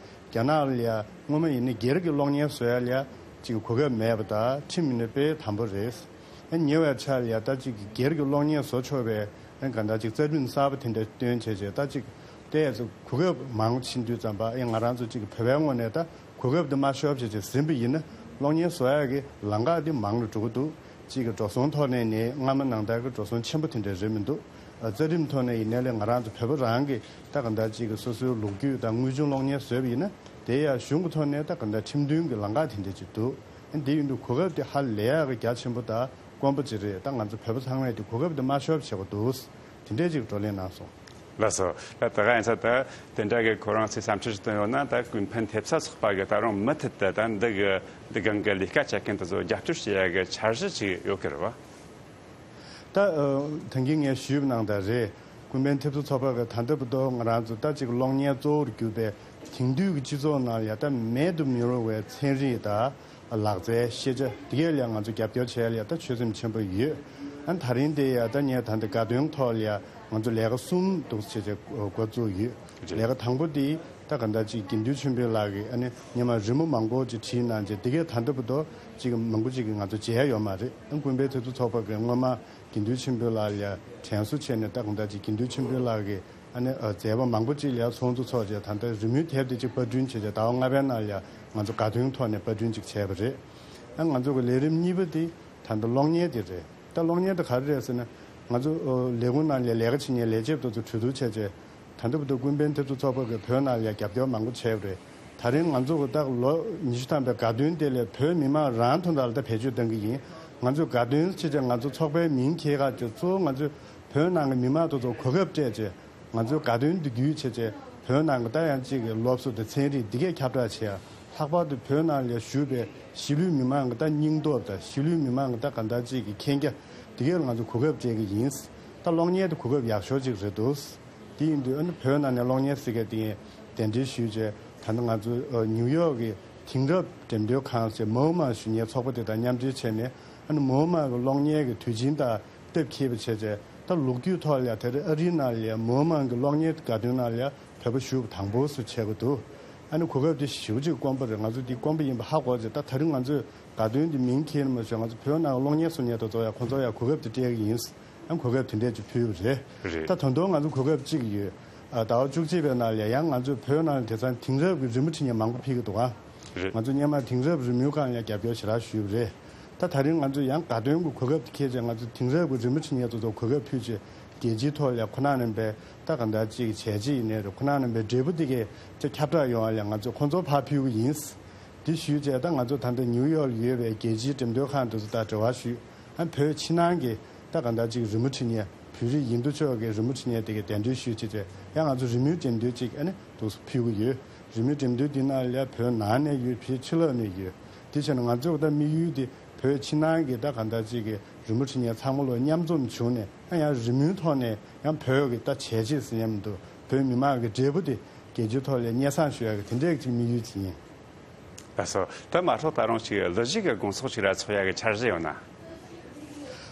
རྒྱ་ནག་ལ་ཡ་སྔོན་མ་ཡིན་ན་སྒེར་གྱི་གློག་བརྙན་བཟོ་ཡ་ལ་ཡ་གཅིག་གི་གོ་སྐབས་མེད་པ་དང་ཁྲིམས་ཡིན་ན་དཔེ་དམ་པོ་རེད། ཉེ་བའི་ཆར་ལ་ཡ་ད་ཅིག་སྒེར་གྱི་གློག་བརྙན་བཟོ་ཆོག་པའི་གང་ལྟར་ཅིག་རྩ་ཁྲིམས་གསར་པ་དེ་འདྲ་བཏོན་བྱས་བྱས། ད་ཅིག་དེ་ཚོ་གོ་སྐབས་མང་ཕྱིན་དུས་ཙམ་པ། ཨེ་ང་རང་ཚོ་ཅིག་བོད་པའི་ངོས་ནས་ད་གོ་སྐབས་དེ་མར་ཤོར་བྱས་བྱས་ཟིན་པ་ཡིན་ན། གློག་བརྙན་བཟོ་ཡག་གི་ལམ་ཁ་དེ་མང་རུ་འགྲོ་གི་འདུག་ཅིག་གི་འགྲོ་སོང་ཐོག་ནས་ནི་སྔ་མ་ནང་ལྟར་གྱི་འགྲོ་སོང་ཆེན་པོ་དེ་འདྲ་རེད་མི་འདུག་རྩ་རིམ་ཐོག་ནས་ཡིན་ནའི་ལས་ང་རང་ཚོ་བོད་པ་རང་གི་ད་ག་འདྲ་ཅིག་གི་སོ་སོའི་ལོ་རྒྱུས་དང་དངོས་བྱུང་གློག་བརྙན་བཟོས་པ་ཡིན་ན་དེ་ཡང་གཞུང་གི་ཐོག་ནས་ད་ག་འདྲ་ཁྲིམས་མཐུན་གྱི་ལམ་ཁ་དེ་འདྲ་ཅིག་འདུག་དེ་ཡིན་དུས་གོ་སྐབས་དེ་ཧ་ལས་ཡག་གི་རྒྱ་ཆེན་པོ་དང་དཀོན་པོ་ཅིག་རེད། ད་ང་ཚོ་བོད་པ་ཚང་མས་དེ་གོ་སྐབས་དེ་མ་ཤོར་བ་བྱེད་དགོས་འདུག་དེ་འདྲས་ཅིག་བགྲོ་གླེང་གནང་སོང་། ལགས་སོ། ད་ད་ག་ཡིན་ས་ད་དེ་འདྲ་གི་ཁོ་རང་ཚོས་བསམ་འཆར་ཞིག་བཏོན་ཡོད་ན་ད་ཀུན་ཕན་ཐེབས་རྩ་ཚོགས་པ་གི་ད་རུང་མུ་མཐུད་དུ་ད་འདི་གི་འདི་སྒང་གི་ལས་ཀ་བྱེད་མཁན་དེ་ཚོ་རྒྱབ་སྐྱོར་བྱེད་ཡ་གི་འཆར་གཞི་ཅིག་ཡོད་གི་རེད་བ། ད་ཨ་ཐེངས་གིན་ངས་ཞུས་པ་ནང་ལྟར་རེད། ཀུན་ཕན་ཐེབས་རྩ་ཚོགས་པ་གི་ད་ལྟ་བར་དུ་ང་རང་ཚོ་ད་ཅིག་གློག་བརྙན་གཙོ་བོར་གྱུར་པའི་དེང་དུས་ཀྱི་སྤྱི་ཚོགས་ནང་ལ་ཡ་ད་མེད་དུ་མི་རུང་བའི་ཚན་རིག་དང་ལག་རྩལ་ཤེས་བྱ་དེ་གས་ལ་ང་ཚོ་རྒྱབ་སྐྱོར་བྱས་ལ་ཡ་ད་ཆོད་སེམས་ཆེན་པོ་ཡོད། ཨ་ད་རིང་དེ་ཡ་ད་ངས་ད་འདི་དགའ་སྟོན་ཐོག་ལ་ཡ་ང་ཚོ་ལས་ཀ་གསུམ་འདུག་བྱས་བྱས་འགོ་བཙུགས་ཡོད། རེད། ལས་ཀ་དང་པོ་དེ་ད་ག་འདྲ་ཅིག་དགེ་འདུན་ཆོས་འཕེལ་ལགས་ཀྱིས་ཨ་ནི་སྔོན་མ་རི་མོ་མང་པོ་ཅིག་བྲིས་གནང་རྗེས་དེ་གས་ད་ལྟ་བར་དུ་ཅིག་མང་པོ་ཅིག་གིས་ང་ཚོ་མཇལ་ཡོད་མ་རེད། ཨ་ཀུན་ཕན་ཐེབས་རྩ་ཚོགས་པ་གིས་སྔོན་མ་དགེ་འདུན་ཆོས་འཕེལ་ལགས་ལ་དྲན་གསོ་བྱས་ནས་ད་ག་འདྲ་ཅིག་དགེ་འདུན་ཆོས་འཕེལ་ལགས་ཀྱིས་ཨ་ནི་ཨ་མཛད་པ་མང་པོ་ཅིག་ལ་ཚོགས་འདུ་ཚོགས་རྗེས་ད་ལྟ་རི་མོའི་དེབ་དེ་ཅིག་པར་སྐྲུན་བྱས་རྗེས་ཟླ་བ་ལྔ་པའི་ནང་ལ་ང་ཚོ་དགའ་སྟོན་ཐོག་ནས་པར་སྐྲུན་ཅིག་བྱས་པ་རེད། ཨ་ང་ཚོ་གི་ལས་རིམ་གཉིས་པ་དེ་ད་ལྟ་གློག་བརྙན་དེ་རེད། ད་གློག་བརྙན་དེ་ག་རེ་རེད་ཟེར་ན་ང་ཚོ་ཨོ་ལས་ཁུངས་ནང་ལ་ལས་ཀ་བྱེད་མཁན་ལས་བྱེད་དེ་ཚོ་གྲོས་བསྡུར་བྱས་རྗེས་ད་ལྟ་བར་དུ་ཀུན་ཕན་ཐེབས་རྩ་ཚོགས་པ་གིས་བོད་ནང་ལ་རྒྱབ་སྐྱོར་མང་པོ་བྱས་པ་རེད། ད་རིང་ང་ཚོ་གི་ད་ལོ་ཉི་ཤུ་ཐམ་པའི་དགའ་སྟོན་དེ་ལས་བོད་མི་མང་རང་དོན་དག་ལ་ད་བེད་སྤྱོད་གཏང་གི་ཡིན། ང་ཚོས་དགའ་སྟོན་བྱས་རྗེས་ང་ཚོ་ཚོགས་པའི་མིང་འཁྱེར་ཁག་ཅིག་གཙོ་བོ་ང་ཚོས་བོད་ནང་གི་མི་མང་དེ་ཚོ་གོ་སྐབས་སྤྲད་རྗེས་ང་ཚོའི་དགའ་སྟོན་འདི་བརྒྱུད་བྱས་རྗེས་བོད་ནང་གི་ད་ཡང་གཅིག་གི་སློབ་གསོ་དང་ཚན་རིག་འདི་གས་ཁྱབ་བསྒྲགས་བྱས་ཡ། ལྷག་པར་དུ་བོད་ནང་ལ་བཞུགས་པའི་གཞིས་ལུས་མི་མང་གི་ད་སྙིང་སྟོབས་དང་གཞིས་ལུས་མི་མང་གི་ད་ག་འདྲ་གཅིག་གི་མཁྱེན་རྒྱ་འདི་གས་ལ་ང་ཚོ་གོ་སྐབས་སྤྲད་ཀྱི་ཡིན། ད་གློག་བརྙན་དེ་གོ་སྐབས་ཡག་ཤོས་ཅིག་རེད་འདུག་དེ་ཡིན་དུས་ཨ་ནི་བོད་ནང་ནས་གློག་བརྙན་གཟིགས་མཁན་དེ་གདན་འདྲེན་ཞུས་རྗེས་ད་ནི་ང་ཚོ་ཨ་ནིའུ་ཡོག་གི་དེང་རབས་འགྲེམས་སྟོན་ཁང་ཟེར་མའོ་མ་ཞུ་མཁན་ཚོགས་པ་དེ་དང་མཉམ་འབྲེལ་བྱས་ནས་ཨ་ནི་མའོ་མ་གི་གློག་བརྙན་གྱི་དུས་ཆེན་དང་སྟབས་འཁེལ་བ་བྱས་རྗེས་ད་ལོ་རྒྱུས་ཐོག་ལ་ཡ་ད་རེས་ཨ་རིའི་ནང་ལ་ཡ་མའོ་མ་གི་གློག་བརྙན་དགའ་སྟོན་ནང་ལ་ཡ་བོད་པ་ཞུགས་པ་དང་པོ་སུ་བྱེད་དགོས་འདུག་ཨ་ནི་གོ་སྐབས་དེ་ཞེ་པོ་ཅིག་དཀོན་པོ་རེད། ང་ཚོ་འདི་དཀོན་པོ་ཡིན་པ་ཧ་གོ་རྗེས་ད་ད་རིང་ང་ཚོས་དགའ་སྟོན་འདི་མིང་འཁྱེར་ནས་མ་བྱུང་། ང་ཚོ་བོད་ནང་གློག་བརྙན་བཟོ་མཁན་དེ་ཚོ་ཡ་ཁོང་ཚོ་ཡ་གོ་སྐབས་དེ་སྤྲད་ཀྱི་ཡིན། ཨ་གོ་སྐབས་དེ་འདྲས་ཅིག་ཕུལ་བ་རེད། རེད། ད་ད་དུང་ང་ཚོ་གོ་སྐབས་གཅིག་ཡོད། ཨ་ཟླ་བ་བཅུ་གཅིག་པའི་ནང་ལ་ཡང་ང་ཚོས་བོད་ནང་ལ་དེང་སང་དེང་རབས་ཀྱི་རི་མོ་འབྲི་མཁན་མང་པོ་ཕེབས་ཀྱི་འདུག་ཨ། རེད། ང་ཚོ་སྔོན་མ་དེང་རབས་རི་མོའི་སྒང་ལ་རྒྱབ་སྐྱོར་ཞེ་དྲག་ཞུས་པ་རེད། ད་ད་རིང་ང་ཚོ་ཡང་དགའ་སྟོན་གྱི་གོ་སྐབས་དེ་འཁྱེར་བྱས་ང་ཚོ་དེང་རབས་ཀྱི་རི་མོ་འབྲི་མཁན་ཚོ་ཚོ་གོ་སྐབས་ཕུལ་བྱས་རྒྱལ་སྤྱིའི་ཐོག་ལ་ཁོ་ན་རྣམ་པའི་ད་ག་འདྲ་ཅིག་བྱས་རྗེས་ཡིན་ནའི་རེད། ཁོ་ན་རྣམ་པའི་འབྲས་བུ་དེ་གས་ཅིག་ཁྱབ་བསྒྲགས་ཡོང་བ་ལ་ང་ཚོ་ཁོང་ཚོར་ཕར་ཕུལ་གྱི་ཡིན། དེ་ཞུས་བྱས་ད་ང་ཚོ་ད་ལྟ་ནིའུ་ཡོག་ལ་ཡོད་པའི་རྒྱལ་སྤྱིའི་འགྲེམས་སྟོན་ཁང་དེ་ཚོ་དང་འབྲེལ་བ་ཞུས། ཨ་བོད་ཕྱི་ནང་གི་ད་ག་འདྲ་ཅིག་རི་མོ་འབྲི་མཁན་བོད་རིགས་ཡིན་མདོག་ཕྱོགས་ཀྱི་རི་མོ་འབྲི་མཁན་དེ་གས་གདན་འདྲེན་ཞུས་བྱས་བྱས་ཡང་ང་ཚོ་རི་མོའི་འགྲེམས་སྟོན་ཅིག་ཨ་ནི་འདུག་སེ་ཕུལ་གྱི་ཡོད། རི་མོའི་འགྲེམས་སྟོན་འདི་ནང་ལ་བོད་ནང་ནས་ཡོད། བོད་ཕྱི་ལོགས་ནས་ཡོད། དེ་བྱས་ན་ང་ཚོ་ད་དམིགས་ཡུལ་དེ་བོད་ཕྱི་ནང་གི་ད་ག་འདྲ་ཅིག་གི་རི་མོ་འབྲི་མཁན་ཚང་མ་ལོ་མཉམ་འཛོམས་བྱུང་ནས་ཨ་ཡང་རི་མོའི་ཐོག་ནས་ཡང་བོད་ཀྱི་ད་བྱས་རྗེས་ཟེར་མཉམ་དུ་བོད་མི་མང་གི་འབྲས་བུ་དེ་རྒྱལ་སྤྱིའི་ཐོག་ལ་སྙན་སེང་ཞུ་ཡག་གི་དེ་འདྲའི་ཅིག་དམིགས་ཡུལ་ཅིག་ཡིན། ལགས་སོ། ད་མ་འཕྲོག་ད་རུང་ཅིག་གླུ་གཞས་ཀྱི་དགོང་ཚོགས་ཅིག་ར་ཚོགས་ཡག་གི་འཆར་གཞི་ཡོད་ན།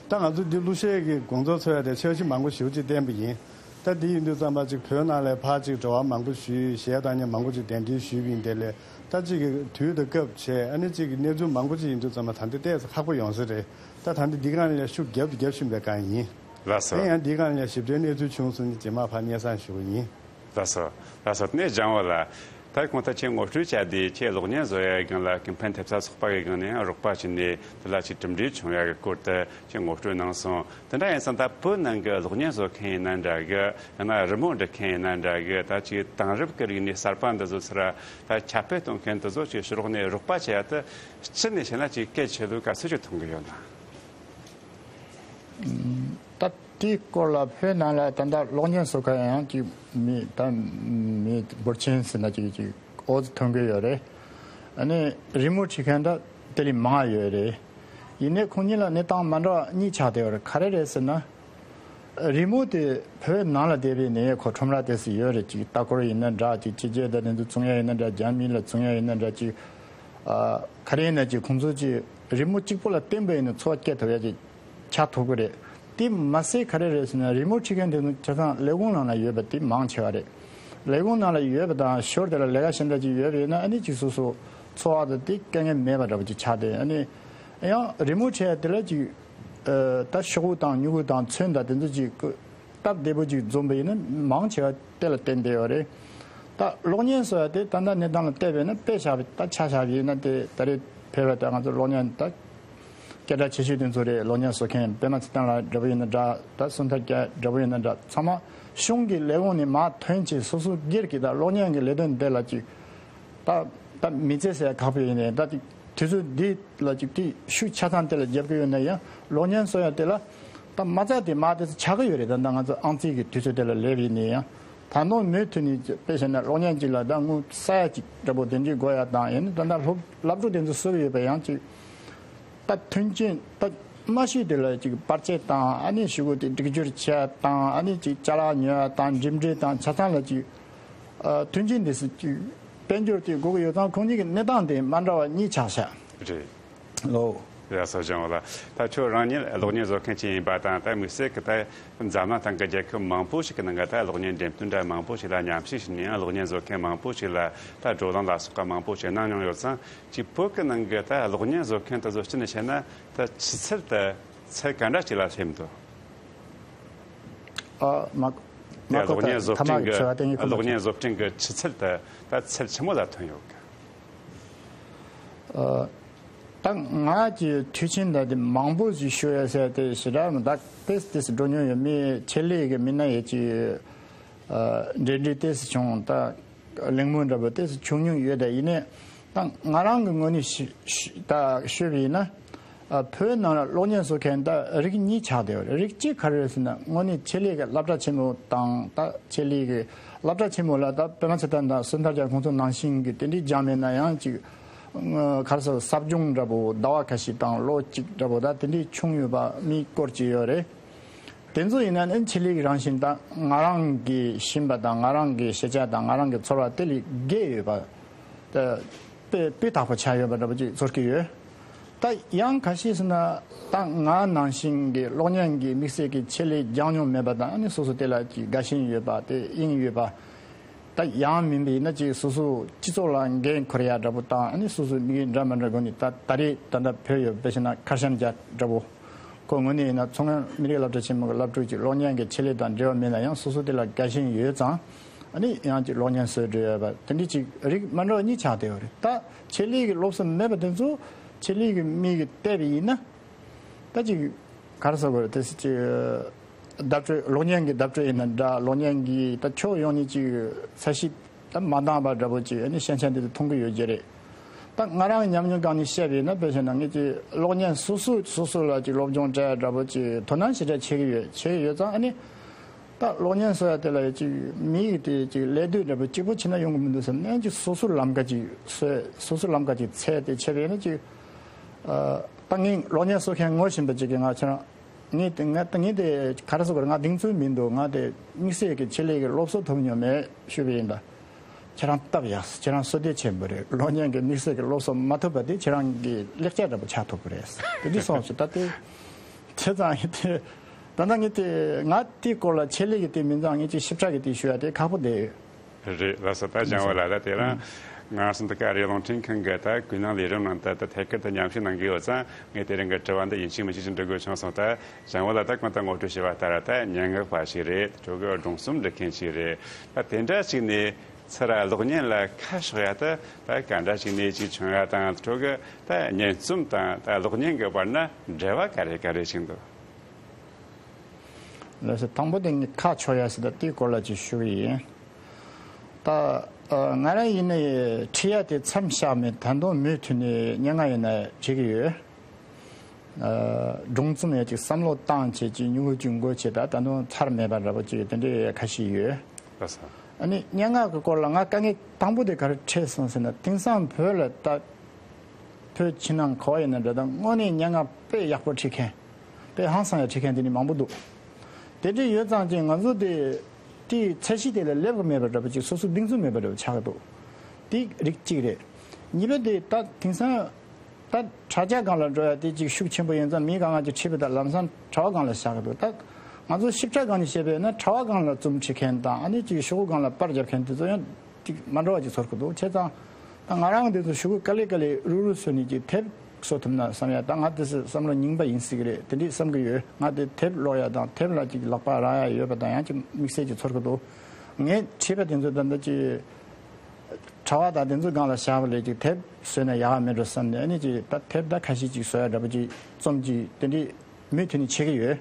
ད་ང་ཚོ་འདི་གླུ་གཞས་ཀྱི་དགོང་ཚོགས་ཚོགས་ཡག་དེ་འཆར་གཞི་མང་པོ་ཞེ་པོ་ཅིག་བཏིང་པ་ཡིན། ད་འདི་ཡིན་དུས་ཙམ་པ་ཅིག་བོད་ནང་ལ་ཕར་ཅིག་འབྲེལ་བ་མང་པོ་ཞུས། གཞས་བཏང་མཁན་མང་པོ་ཅིག་གདན་འདྲེན་ཞུས་པ་ཡིན། དེ་ལས་ད་ཅིག་གི་དུས་དང་སྐབས་བྱས་ཨ་ནི་ཅིག་གི་གནས་ཚུལ་མང་པོ་ཅིག་ཡིན་དུས་ཙམ་པ་ད་འདི་ཏོག་ཙམ་ཁག་པོ་ཡོང་ས་རེད། ད་ད་འདི་འདི་སྒང་ལ་ཤུགས་རྒྱབ་ཏུ་རྒྱབ་བཞིན་པའི་སྒང་ཡིན། ལགས་སོ། ཨ་ཡང་འདི་སྒང་ལ་ཞིབ་ཕྲའི་གནས་ཚུལ་བྱུང་སོང་ན་རྗེས་མ་ཕར་སྙན་སེང་ཞུ་གི་ཡིན། ལགས་སོ། ལགས་སོ། དེ་ནས་ལྗང་བུ་ལགས། ད་གོང་ད་ཁྱེད་ངོ་སྤྲོད་བྱས་ཏེ་ཁྱེད་གློག་བརྙན་བཟོ་ཡའི་སྒང་ལ་ཀུན་ཕན་ཐེབས་རྩ་ཚོགས་པ་གི་སྒང་ནས་རོགས་པ་བྱས་ནས་དེ་ལ་ཅིག་གྲུབ་འབྲས་བྱུང་ཡ་གི་སྐོར་དུ་ཁྱེད་ངོ་སྤྲོད་གནང་སོང་། དེ་འདྲ་ཡིན་ཙང་ད་བོད་ནང་གི་གློག་བརྙན་བཟོ་མཁན་ཡིན་ན་འདྲ་གི། ཡང་ན་རི་མོ་འབྲི་མཁན་ཡིན་ན་འདྲ་གི། ད་ཅིག་དེང་རབས་ཀྱི་རིག་གནས་གསར་པ་འདི་ཚོ་ཚུར་ད་ཁྱབ་སྤེལ་གཏོང་མཁན་དེ་ཚོ་ཅིག་ཕྱི་ལོགས་ནས་རོགས་པ་བྱེད་ཡ་དེ་སྤྱི་ནས་བཤད་ན་ཅིག་གལ་ཆེ་ལོས་ག་ཚོད་ཅིག་མཐོང་གི་ཡོད་ན། ད་དེའི་སྐོར་ལ་བོད་ནང་ལ་ད་ལྟ་གློག་བརྙན་བཟོ་མཁན་ཡང་ཅིག་མི་ད་མི་འབོར་ཆེན་ཟེར་ན་ཅིག་ཅིག་འོ་ཙམ་ཐོན་གྱི་ཡོད་རེད། ཨ་ནི་རི་མོ་བྲིས་མཁན་ད་དེ་ལས་མང་ཡོད་རེད། ཡིན་ནའི་ཁོང་གཉིས་ལ་གནས་སྟངས་མ་འདྲ་བ་གཉིས་ཆགས་བསྡད་ཡོད་རེད། ག་རེ་རེད་ཟེར་ན། རི་མོ་དེ་བོད་ནང་ལ་བསྡད་པའི་ནས་ཁོ་ཁྲོམ་ར་དེ་སུ་ཡོད་རེད། ཅིག་ལྟ་སྐོར་ཡིན་ན་འདྲ། ཅིག་ཕྱི་རྒྱལ་དང་དེ་ཚོ་བཙོང་ཡ་ཡིན་ན་འདྲ། རྒྱ་མི་ལ་བཙོང་ཡ་ཡིན་ན་འདྲ། ཅིག་ཨ་ག་རེ་ཡིན་ན་ཅིག་ཁོང་ཚོ་ཅིག་རི་མོ་གཅིག་པོ་ལ་བརྟེན་པ་ཡིན་ན་འཚོ་བ་སྐྱེལ་ཐུབ་ཡ་ཅིག་ཆགས་ཐུབ་ཀྱི་རེད། དེ་མ་ཟད་ག་རེ་རེད་ཟེར་ན་རི་མོ་བྲིས་མཁན་དེ་ཚོ་ཆ་ཚང་ལས་ཁུངས་ནང་ལ་ཡོད་པ་དེ་མང་ཆེ་བ་རེད། ལས་ཁུངས་ནང་ལ་ཡོད་པ་དང་ཞོར་དེ་ལ་ལས་ཀ་གཞན་དག་ཅིག་ཡོད་པ་ཡིན་ན་ཨ་ནི་ཅིག་སོ་སོ་འཚོ་བ་དང་དེ་དཀའ་ངལ་མེད་པ་འདྲ་པོ་ཅིག་ཆགས་ཏེ། ཨ་ནི་ཡང་རི་མོ་བྲིས་ཡ་དེ་ལ་ཅིག་ཨ་ད་ཤོག་བུ་དང་མྱུ་གུ་དང་ཚོན་དང་དེ་ཚོ་ཅིག་སྟབས་བདེ་པོ་ཅིག་འཛོམས་པ་ཡིན་ན་མང་ཆེ་བ་དེ་ལ་བརྟེན་བསྡད་ཡོད་རེད། ད་གློག་བརྙན་བཟོ་ཡ་དེ་ད་ལྟ་གནས་སྟངས་ལ་བལྟས་པས་ན་དཔེ་བཞག་པ་ད་ཆ་བཞག་པ་ཡིན་ན་དེ་ད་རེས་བོད་པ་དང་ང་ཚོ་གློག་བརྙན་ད་ སྐད་གྲགས་ཆེ་ཤོས་དེ་ཚོ་རེད། གློག་བརྙན་བཟོ་མཁན་པད་མ་ཚེ་བརྟན་ལགས་འདྲ་པོ་ཡིན་ན་འདྲ། ད་སུམ་མཐའ་རྒྱལ་འདྲ་པོ་ཡིན་ན་འདྲ། ཚང་མ་གཞུང་གི་ལས་ཁུངས་ནས་མར་ཐོན་བྱས་སོ་སོ་སྒེར་གྱི་ད་གློག་བརྙན་གྱི་ལས་དོན་དེ་ལ་ཅིག་ད་ད་མི་ཚེ་ཟེར་ཡ་ཁག་པོ་ཡིན་ནའི་ད་ཅིག་དུས་ཚོད་འདི་ལ་ཅིག་དེ་ཤུགས་ཆ་ཚང་དེ་ལ་རྒྱབ་ཀྱི་ཡོད་ན་ཡང་གློག་བརྙན་བཟོ་ཡ་དེ་ལ་ད་མ་རྩ་དེ་མར་དེ་ཚོ་ཆགས་ཀྱི་ཡོད་རེད། ད་ད་ང་ཚོ་ཨང་རྩིས་ཀྱི་དུས་ཚོད་དེ་ལ་སླེབས་ཡིན་ནའི་ཡང་ད་དུང་མུ་མཐུད་ནས་དཔེ་བྱས་ན་གློག་བརྙན་ཅིག་ལ་ད་དངུལ་ས་ཡ་གཅིག་འདྲ་པོ་དེ་འདྲའི་དགོས་ཡ་དང་། ཡིན་ན་ད་ད་སློབ་སློབ་ཕྲུག་དེ་ཚོ་བཟོ་གི་ཡོད་པ་ཡང་ཅིག་ད་མཐུན་རྐྱེན་ད་མ་ཤེས་དེ་ལ་ཅིག་བར་ཆད་དང་། ཨ་ནི་ཞུ་གུ་དེ་སྒྲིག་སྦྱོར་བྱེད་ཡ་དང་། ཨ་ནི་ཅིག་ཅ་ལག་ཉོ་ཡ་དང་། འགྲིམ་འགྲུལ་དང་ཆ་ཚང་ལ་ཅིག་ཨ་མཐུན་རྐྱེན་དེ་ཚོ་ཅིག་དཔལ་འབྱོར་དེ་དགོས་ཀྱི་ཡོད་ཙང་ཁོང་གཉིས་ཀྱི་གནས་སྟངས་དེ་མ་འདྲ་བ་གཉིས་ཆགས་ཤག་རེད། ལོ། རེད་སོ་ཅང་བ་ལ། ད་ཁྱོད་རང་ཉིད་གློག་བརྙན་བཟོ་མཁན་ཅིག་ཡིན་པ་དང་། ད་དམིགས་བསལ་གྱི་ད་འཛམ་གླིང་སྟེང་གི་རྒྱལ་ཁབ་མང་པོ་ཞིག་གི་ནང་གི་ད་གློག་བརྙན་འགྲེམས་སྟོན་འདྲ་མང་པོ་ཞིག་ལ་མཉམ་ཞུགས་བྱས་ནས་ཡང་གློག་བརྙན་བཟོ་མཁན་མང་པོ་ཞིག་ལ་ད་བགྲོ་གླེང་ལ་སོགས་པ་མང་པོ་ཞིག་གནང་མྱོང་ཡོད་ཙང་། གཅིག་བོད་ཀྱི་ནང་གི་ད་གློག་བརྙན་བཟོ་མཁན་དེ་ཚོ་སྤྱི་ནས་བཤད་ན་ད་ཆུ་ཚད་དེ་ཚད་ག་འདྲ་ཅིག་ལ་སླེབས་འདུག་ཨ་མ་དེ་མ་གོ། གློག་བརྙན་ད་བཟོ་ཐ་མག་སྐྲུན་གི་གི་ཚོད་བ་དེ་ངས་གོ་མ་གློག་བརྙན་ཐུབ། བཟོ་སྐྲུན་གི་ཆུ་ཚད་དེ་ད་ཚད་ཆི་མོ་ལ་ཐོན་ཡོད་གི་ཨ། ད་ང་གི་འཐུས་ཆེན་ད་དེ་མང་པོ་ཞིག་ཞུ་ཡ་ཟེར་དེ་ཞེ་དྲག་མི་འདུག་ཏེས་ཏེས་འགྲོ་མྱོང་ཡོད། མི་ཆེད་ལས་ཀྱི་མི་སྣ་ཡོད་ཅིག་ཨ་འབྲེལ་འདྲིས་ཏེས་བྱུང་། ད་གླེང་མོལ་འདྲ་པོ་ཏེས་བྱུང་མྱོང་ཡོད། ད་ཡིན་ནའི་ད་ང་རང་གི་ངོས་ནས་ཞུ་ཞུ་ད་ཞུས་པ་ཡིན་ན། ཨ་བོད་ནང་ལ་གློག་བརྙན་བཟོ་མཁན་ད་རིགས་གཉིས་ཆགས་བསྡད་ཡོད་རེད། རིགས་གཅིག་ག་རེ་རེད་ཟེར་ན། དངོས་གནས་ཆེད་ལས་ཀྱི་སློབ་གྲྭ་ཆེན་མོ་དང་། ད་ཆེད་ལས་ཀྱི་སློབ་གྲྭ་ཆེན་མོ་ལ་ད་པད་མ་ཚེ་བརྟན་དང་སུ་འཐར་རྒྱལ་ཁོང་ཚོ་ནང་བཞིན་གྱི་དེ་འདྲའི་སྦྱངས་མེད་ན་ཡང་ཅིག་ཨ་ག་རེ་ཟེར། ཟབ་སྦྱོང་འདྲ་པོ་ཟླ་བ་ཁ་ཤས་དང་ལོ་གཅིག་འདྲ་པོ་ད་དེ་འདྲའི་བྱུང་ཡོད་པ་མིས་སྐོར་གྱི་ཡོད་རེད། དེ་ཚོ་ཡིན་ན་ནི་ཆེད་ལས་ཀྱི་རང་བཞིན་དང་ང་རང་གི་ཤེས་པ་དང་ང་རང་གི་ཤེས་བྱ་དང་ང་རང་གི་ཚོར་བ་དེ་ལས་བརྒལ་ཡོད་པ། ད་དཔེ་སྤུས་དག་པོ་ཆགས་ཡོད་པ་འདྲ་པོ་ཅིག་ཚོར་གྱི་ཡོད། ད་ཡང་ཁ་ཤས་ཟེར་ན་ད་ང་ནང་བཞིན་གྱི་གློག་བརྙན་གྱི་དམིགས་བསལ་གྱི་ཆེད་ལས་སྦྱངས་མྱོང་མེད་པ་དང་། ཨ་ནི་སོ་སོ་དེ་ལ་ཅིག་དགའ་ཞེན་ཡོད་པ་དེ་དབྱིངས་ཡོད་པ། ད་ཡང་མིན་པ་ཡིན་ན་ཅིག་སོ་སོ་སྤྱི་ཚོགས་ལ་འགན་འཁུར་ཡ་འདྲ་པོ་དང་། ཨ་ནི་སོ་སོ་མི་འདྲ་མི་འདྲ་སྒོ་ནས་ད་ད་རེས་ད་ལྟ་བོད་ཡོད་པའི་ཕྱིར་ན་ཁར་ཤན་རྒྱ་འདྲ་པོ། ཁོ་དངོས་གནས་ཡིན་ན་མཚོ་སྔོན་མི་རིགས་སློབ་གྲྭ་ཆེན་མོ་གི་སློབ་ཕྲུག་ཅིག་གློག་བརྙན་གྱི་ཆེད་ལས་དང་འབྲེལ་བ་མེད་ན་ཡང་སོ་སོ་དེ་ལ་དགའ་ཞེན་ཡོད་ཙང་། ཨ་ནི་ཡང་ཅིག་གློག་བརྙན་བཟོས་འགྲོ་ཡོད་པ་དེ་འདྲ་ཅིག་རིགས་མ་འདྲ་བ་གཉིས་ཆགས་བསྡད་ཡོད་རེད། ད་ཆེད་ལས་ཀྱི་སློབ་གསོ་མེད་པ་དེ་ཚོ་ཆེད་ལས་ཀྱི་མི་གིས་བལྟས་པ་ཡིན་ན། ད་ཅིག་ག་རེ་ཟེར་དགོས་རེད། དེ་ཅིག་བརྡ་སྤྲོད། གློག་བརྙན་གྱི་བརྡ་སྤྲོད་ཡིན་ན་འདྲ། གློག་བརྙན་གྱི་ད་ཕྱོགས་ཡོངས་ནས་ཅིག་ཚད་གཞི་ད་མ་འདང་བ་འདྲ་པོ་ཅིག་ཨ་ནི་ཞན་ཆ་འདི་ཚོ་མཐོང་གི་ཡོད་ཀྱི་རེད། ད་ང་རང་ཉམས་མྱོང་སྒང་ནས་བཤད་པ་ཡིན་ན། དཔེ་བྱས་ན་ངས་ཅིག་གློག་བརྙན་སོ་སོ་སོ་སོ་ལ་ཅིག་སློབ་སྦྱོང་སྤྲད་འདྲ་པོ་ཅིག་དོ་སྣང་ཞེ་དྲག་བྱེད་ཀྱི་ཡོད། བྱེད་ཀྱི་ཡོད་ཙང་། ཨ་ནི་ད་གློག་བརྙན་བཟོ་ཡ་དེ་ལ་ཅིག་མི་ཡི་དེ་ཅིག་ལད་ཟློས་འདྲ་པོ་གཅིག་པོ་བྱས་ན་ཡོང་གི་མི་འདུག་བསམ་ནས། ཅིག་སོ་སོ་ལམ་ཀ་ཅིག་བཟོས། སོ་སོ་ལམ་ཀ་ཅིག་འཚོལ་ཏེ་བྱས་པ་ཡིན་ན་ཅིག་ཨ་ད་ངས་གློག་བརྙན་བཟོ་མཁན་ངོ་ཤེས་པ་ཅིག་གིས་ང་ཁྱེད་རང་། ངས་དེ་ང་ད་ངས་དེ་ག་རེ་ཟེར་དགོས་རེད། ང་གདེང་ཚོད་མི་འདུག་ང་དེ་དམིགས་བསལ་གྱི་ཆེད་ལས་ཀྱི་སློབ་གསོ་ཐོབ་མྱོང་མེད་ཞུས་པ་ཡིན་ད། ཁྱེད་རང་སྟབས་ཡག། ཁྱེད་རང་བསོད་བདེ་ཆེན་པོ་རེད། གློག་བརྙན་གྱི་དམིགས་བསལ་གྱི་སློབ་གསོ་མ་ཐོབ་པ་དེ་ཁྱེད་རང་གི་ལེགས་ཆ་འདྲ་པོ་ཆགས་ཐུབ་ཀྱི་རེད། དེ་འདྲ་སོང་ཞིག་ད་དེ་བྱས་ཙང་ཡིན་དེ། ད་ལྟ་ངས་དེ་ང་དེའི་སྐོར་ལ་ཆེད་ལས་ཀྱི་དེ་མིན་ཙང་ངས་ཅིག་ཞིབ་ཕྲ་གི་དེ་ཞུ་ཡ་དེ་ཁག་པོ་བསྡད་ཡོད། རེད་ལགས་སོ། ད་ལྗང་བ་ལགས། ད་དེ་རིང་ང་རང་ཚོ་འདི་ག་རེད། རླུང་འཕྲིན་ཁང་གི་ད་ཀུན་གླེང་ལས་རིམ་ནང་དུ་ད་ཐད་ཀར་དུ་མཉམ་ཞུགས་གནང་གི་ཡོད་ཙང་། ངས་དེ་རིང་གི་དྲི་བ་འདི་ཡིན་གཅིག་མིན་གཅིག་ཅིག་འདྲི་དགོས་བྱུང་སོང་། ད་ལྗང་བ་ལགས་ད་གོང་དུ་ངོ་སྤྲོད་བྱས་པ་ལྟར་ད་སྙན་ངག་པ་ཞིག་རེད། ཁྱོད་ཀྱི་སྒྲུང་རྩོམ་འབྲི་མཁན་ཞིག་རེད། ད་དེ་འདྲ་ཞིག་ནས་ཚུར་གློག་བརྙན་ལ་ཁ་ཕྱོགས་ཡ་ད་ད་ག་འདྲ་ཞིག་ནས་ཅིག་བྱུང་ཡ་དང་། ཁྱོད་ཀྱི་ད་སྙན་རྩོམ་དང་ད་གློག་བརྙན་གྱི་བར་ན་འབྲེལ་བ་ག་རེ་ག་རེ་ཞིག་འདུག་ལགས་སོ། དང་པོ་དེ་ངས་ཁ་ཕྱོགས་ཡ་ཟེར་ད་དེའི་སྐོར་ལ་ཅིག་ཞུ་གི་ཡིན། ད་ཨ་ང་རང་ཡིན་ནའི་ཁྲིད་ཡ་དེ་མཚམས་བཞག་མེད། ད་དུང་མུ་མཐུད་ནས་སྙན་ངག་ཡིན་ན་བྲིས་ཀྱི་ཡོད། ཨ་སྒྲུང་རྩོམ་ཡ་ཅིག་བསམ་བློ་བཏང་བྱས་ཅིག་མྱུ་གུ་ཅིག་འགོ་བྱས། ད་ད་དུང་ཚར་མེད་པ་འདྲ་པོ་ཅིག་དེ་འདྲའི་ཁ་ཤས་ཡོད། ལགས་སོ། ཨ་ནི་སྙན་ངག་གི་སྐོར་ལ་ང་དཀའ་ངལ་དང་པོ་དེ་ག་རེ་འཕྲད་སོང་ཟེར་ན། དེང་སང་བོད་ལ་ད་བོད་ཕྱི་ནང་ག་པར་ཡིན་ན་འདྲ། ད་དངོས་གནས་སྙན་ངག་དཔེ་ཡག་པོ་བྲིས་མཁན། དཔེ་ཧང་སང་ཡ་བྲིས་མཁན་དེ་འདྲ་མང་པོ་འདུག་དེ་འདྲ་ཡོད་ཙང་ཅིག་ང་ཚོ་དེ་དེའི་ཚད་གཞི་དེ་ལ་སླེབས་ཀྱི་མེད་པ་འདྲ་པོ་ཅིག་སོ་སོ་གདེང་ཚོད་མེད་པ་འདྲ་པོ་ཆགས་ཀྱི་འདུག་དེ་རིགས་གཅིག་རེད། གཉིས་པ་དེ་ད་དེང་སང་ད་དྲ་རྒྱ་སྒང་ལ་འགྲོ་ཡ་དེ་ཅིག་ཤུགས་ཆེན་པོ་ཡིན་ཙང་། མི་གང་ག་ཅིག་ཁྲིད་པ་དང་ལམ་སང་དྲ་བ་སྒང་ལ་བཞག་གི་འདུག་ད་ང་ཚོ་ཞིབ་ཕྲ་སྒང་ནས་བཤད་པ་ཡིན་ན། དྲ་བ་སྒང་ལ་རྩོམ་འབྲི་མཁན་དང་། ཨ་ནི་ཅིག་ཤོག་གུ་སྒང་ལ་པར་རྒྱབ་མཁན་དེ་ཚོ་ཡང་ཅིག་མ་འདྲ་བ་ཅིག་ཚོར་གི་འདུག་བྱས་ཙང་ད་ང་རང་དེ་ཚོ་ཤོག་གུ་དཀའ་ལས་དཀའ་ལས་རུབ་རུབ་བཟོས་ནས་ཅིག་དེབ་བཟོ་ཐུབ་ན་བསམ་ཡ། ད་ང་དེ་ཚོ་བསམ་བློ་རྙིང་པ་ཡིན་སྲིད་གི་རེད། དེ་འདྲས་བསམ་གི་ཡོད། ང་དེ་དེབ་ཀློག་ཡ་དང་དེབ་ལ་ཅིག་ལག་པ་རག་ཡ་ཡོད་པ་དང་ཡང་ཅིག་དམིགས་བསལ་ཅིག་ཚོར་གི་འདུག་ངས་བྲིས་པ་དེ་ཚོ་ད་ལྟ་ཅིག་གྲྭ་བ་དང་དེ་ཚོའི་སྒང་ལ་བཞག་པ་ལས་ཅིག་དེབ་བཟོས་ན་ཡག་ག་མེད་འགྲོ་བསམ་ནས། ཨ་ནི་ཅིག་ད་དེབ་ད་ཁ་ཤས་ཅིག་བཟོ་ཡ་འདྲ་པོ་ཅིག་རྩོམ་ཅིག་དེ་འདྲའི་མུ་མཐུད་ནས་བྱེད་ཀྱི་ཡོད།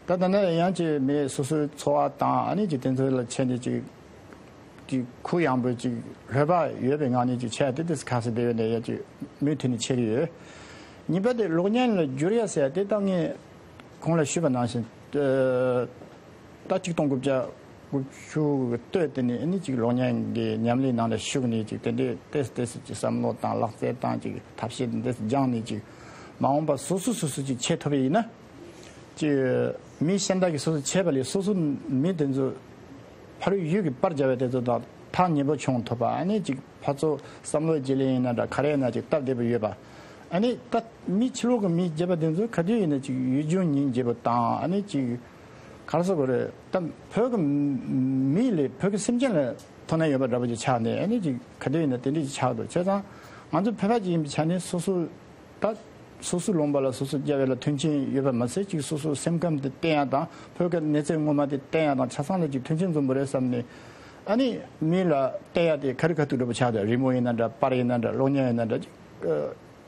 ད་ད་ནས་ཡང་ཅིག་མི་སོ་སོའི་འཚོ་བ་དང་ཨ་ནི་ཅིག་དེ་ཚོ་ལ་བྱས་ནས་ཅིག་ཅིག་གུ་ཡངས་པོ་ཅིག་ལྷོད་པ་ཡོད་པའི་ངང་ནས་ཅིག་བྱས་ཏེ་དེ་ཁ་གསལ་བསྡད་ཡོད་ནས་ཡང་ཅིག་མུ་མཐུད་ནས་བྱེད་ཀྱི་ཡོད། གཉིས་པ་དེ་གློག་བརྙན་ལ་བསྒྱུར་ཡ་ཟེར་ཡ་དེ་ད་ངས་གོང་ལ་ཞུས་པ་ནང་བཞིན། ད་ཆིག་སྟོང་དགུ་བརྒྱ་དགུ་བཅུ་གི་སྟོད་དེ་ནས་ཨ་ནི་ཅིག་གློག་བརྙན་གྱི་ཉམས་ལེན་ནང་ལ་ཞུགས་ནས་ཅིག་དེ་འདྲའི་ཏོག་ཙམ་ཏོག་ཙམ་ཅིག་བསམ་བློ་དང་ལག་རྩལ་དང་ཅིག་ཐབས་ཤེས་འདི་སྦྱངས་ནས་ཅིག་མ་འོངས་པ་སོ་སོ་སོ་སོ་ཅིག་བྱེད་ཐུབ་པ་ཡིན་ན། ཅིག་མི་གཞན་དག་གིས་སོ་སོ་བྱས་པ་ལས་སོ་སོ་མི་དེ་ཚོ་ཕ་རོལ་ཡུལ་གྱི་པར་བརྒྱབ་པ་དེ་ཚོ་དང་ཐག་ཉེ་པོ་བྱུང་ཐུབ་པ། ཨ་ནི་ཅིག་ཕར་ཚུར་བསམ་བློའི་བརྗེ་ལེན་ཡིན་ན་འདྲ་ག་རེ་ཡིན་ན་ཅིག་སྟབས་བདེ་པོ་ཡོད་པ། ཨ་ནི་ད་མི་ཕྱི་ལོགས་ཀྱི་མི་བརྒྱབ་པ་དེ་ཚོ་ག་དུས་ཡིན་ན་ཅིག་ཡུལ་ལྗོངས་སྙིང་རྗེ་པོ་དང་ཨ་ནི་ཅིག་ག་རེ་ཟེར་དགོས་རེད། ད་བོད་ཀྱི་མི་ལས་བོད་ཀྱི་སེམས་ཅན་ལ་དོ་སྣང་ཡོད་པ་འདྲ་པོ་ཅིག་ཆགས་ནས། ཨ་ནི་ཅིག་ག་དུས་ཡིན་ན་དེ་འདྲ་ཅིག་ཆགས་འདུག་བྱས་ཙང་ང་ཚོ་བོད་པ་ཅིག་ཡིན་པའི་ཆ་ནས་སོ་སོ་ད་སོ་སོའི་ལུང་པ་ལ་སོ་སོ་རྒྱབ་ཡ་ལ་མཐུན་རྐྱེན་ཡོད་པ་མ་ཟད་ཅིག་སོ་སོའི་སེམས་ཁམས་དེ་བསྟེན་ཡ་དང་བོད་ཀྱི་གནས་ཚད་ངོ་མ་དེ་བསྟེན་ཡ་དང་ཆ་ཚང་ལ་ཅིག་མཐུན་རྐྱེན་འཛོམས་པོ་རེད་བསམ་ནས། ཨ་ནི་མི་ལ་བལྟ་ཡ་དེ་ག་རེ་ག་ཐུག་འདྲ་པོ་ཆགས་འདུག་རི་མོ་ཡིན་ན་འདྲ་པར་ཡིན་ན་འདྲ་གློག་བརྙན་ཡིན་ན་འདྲ་ཅིག་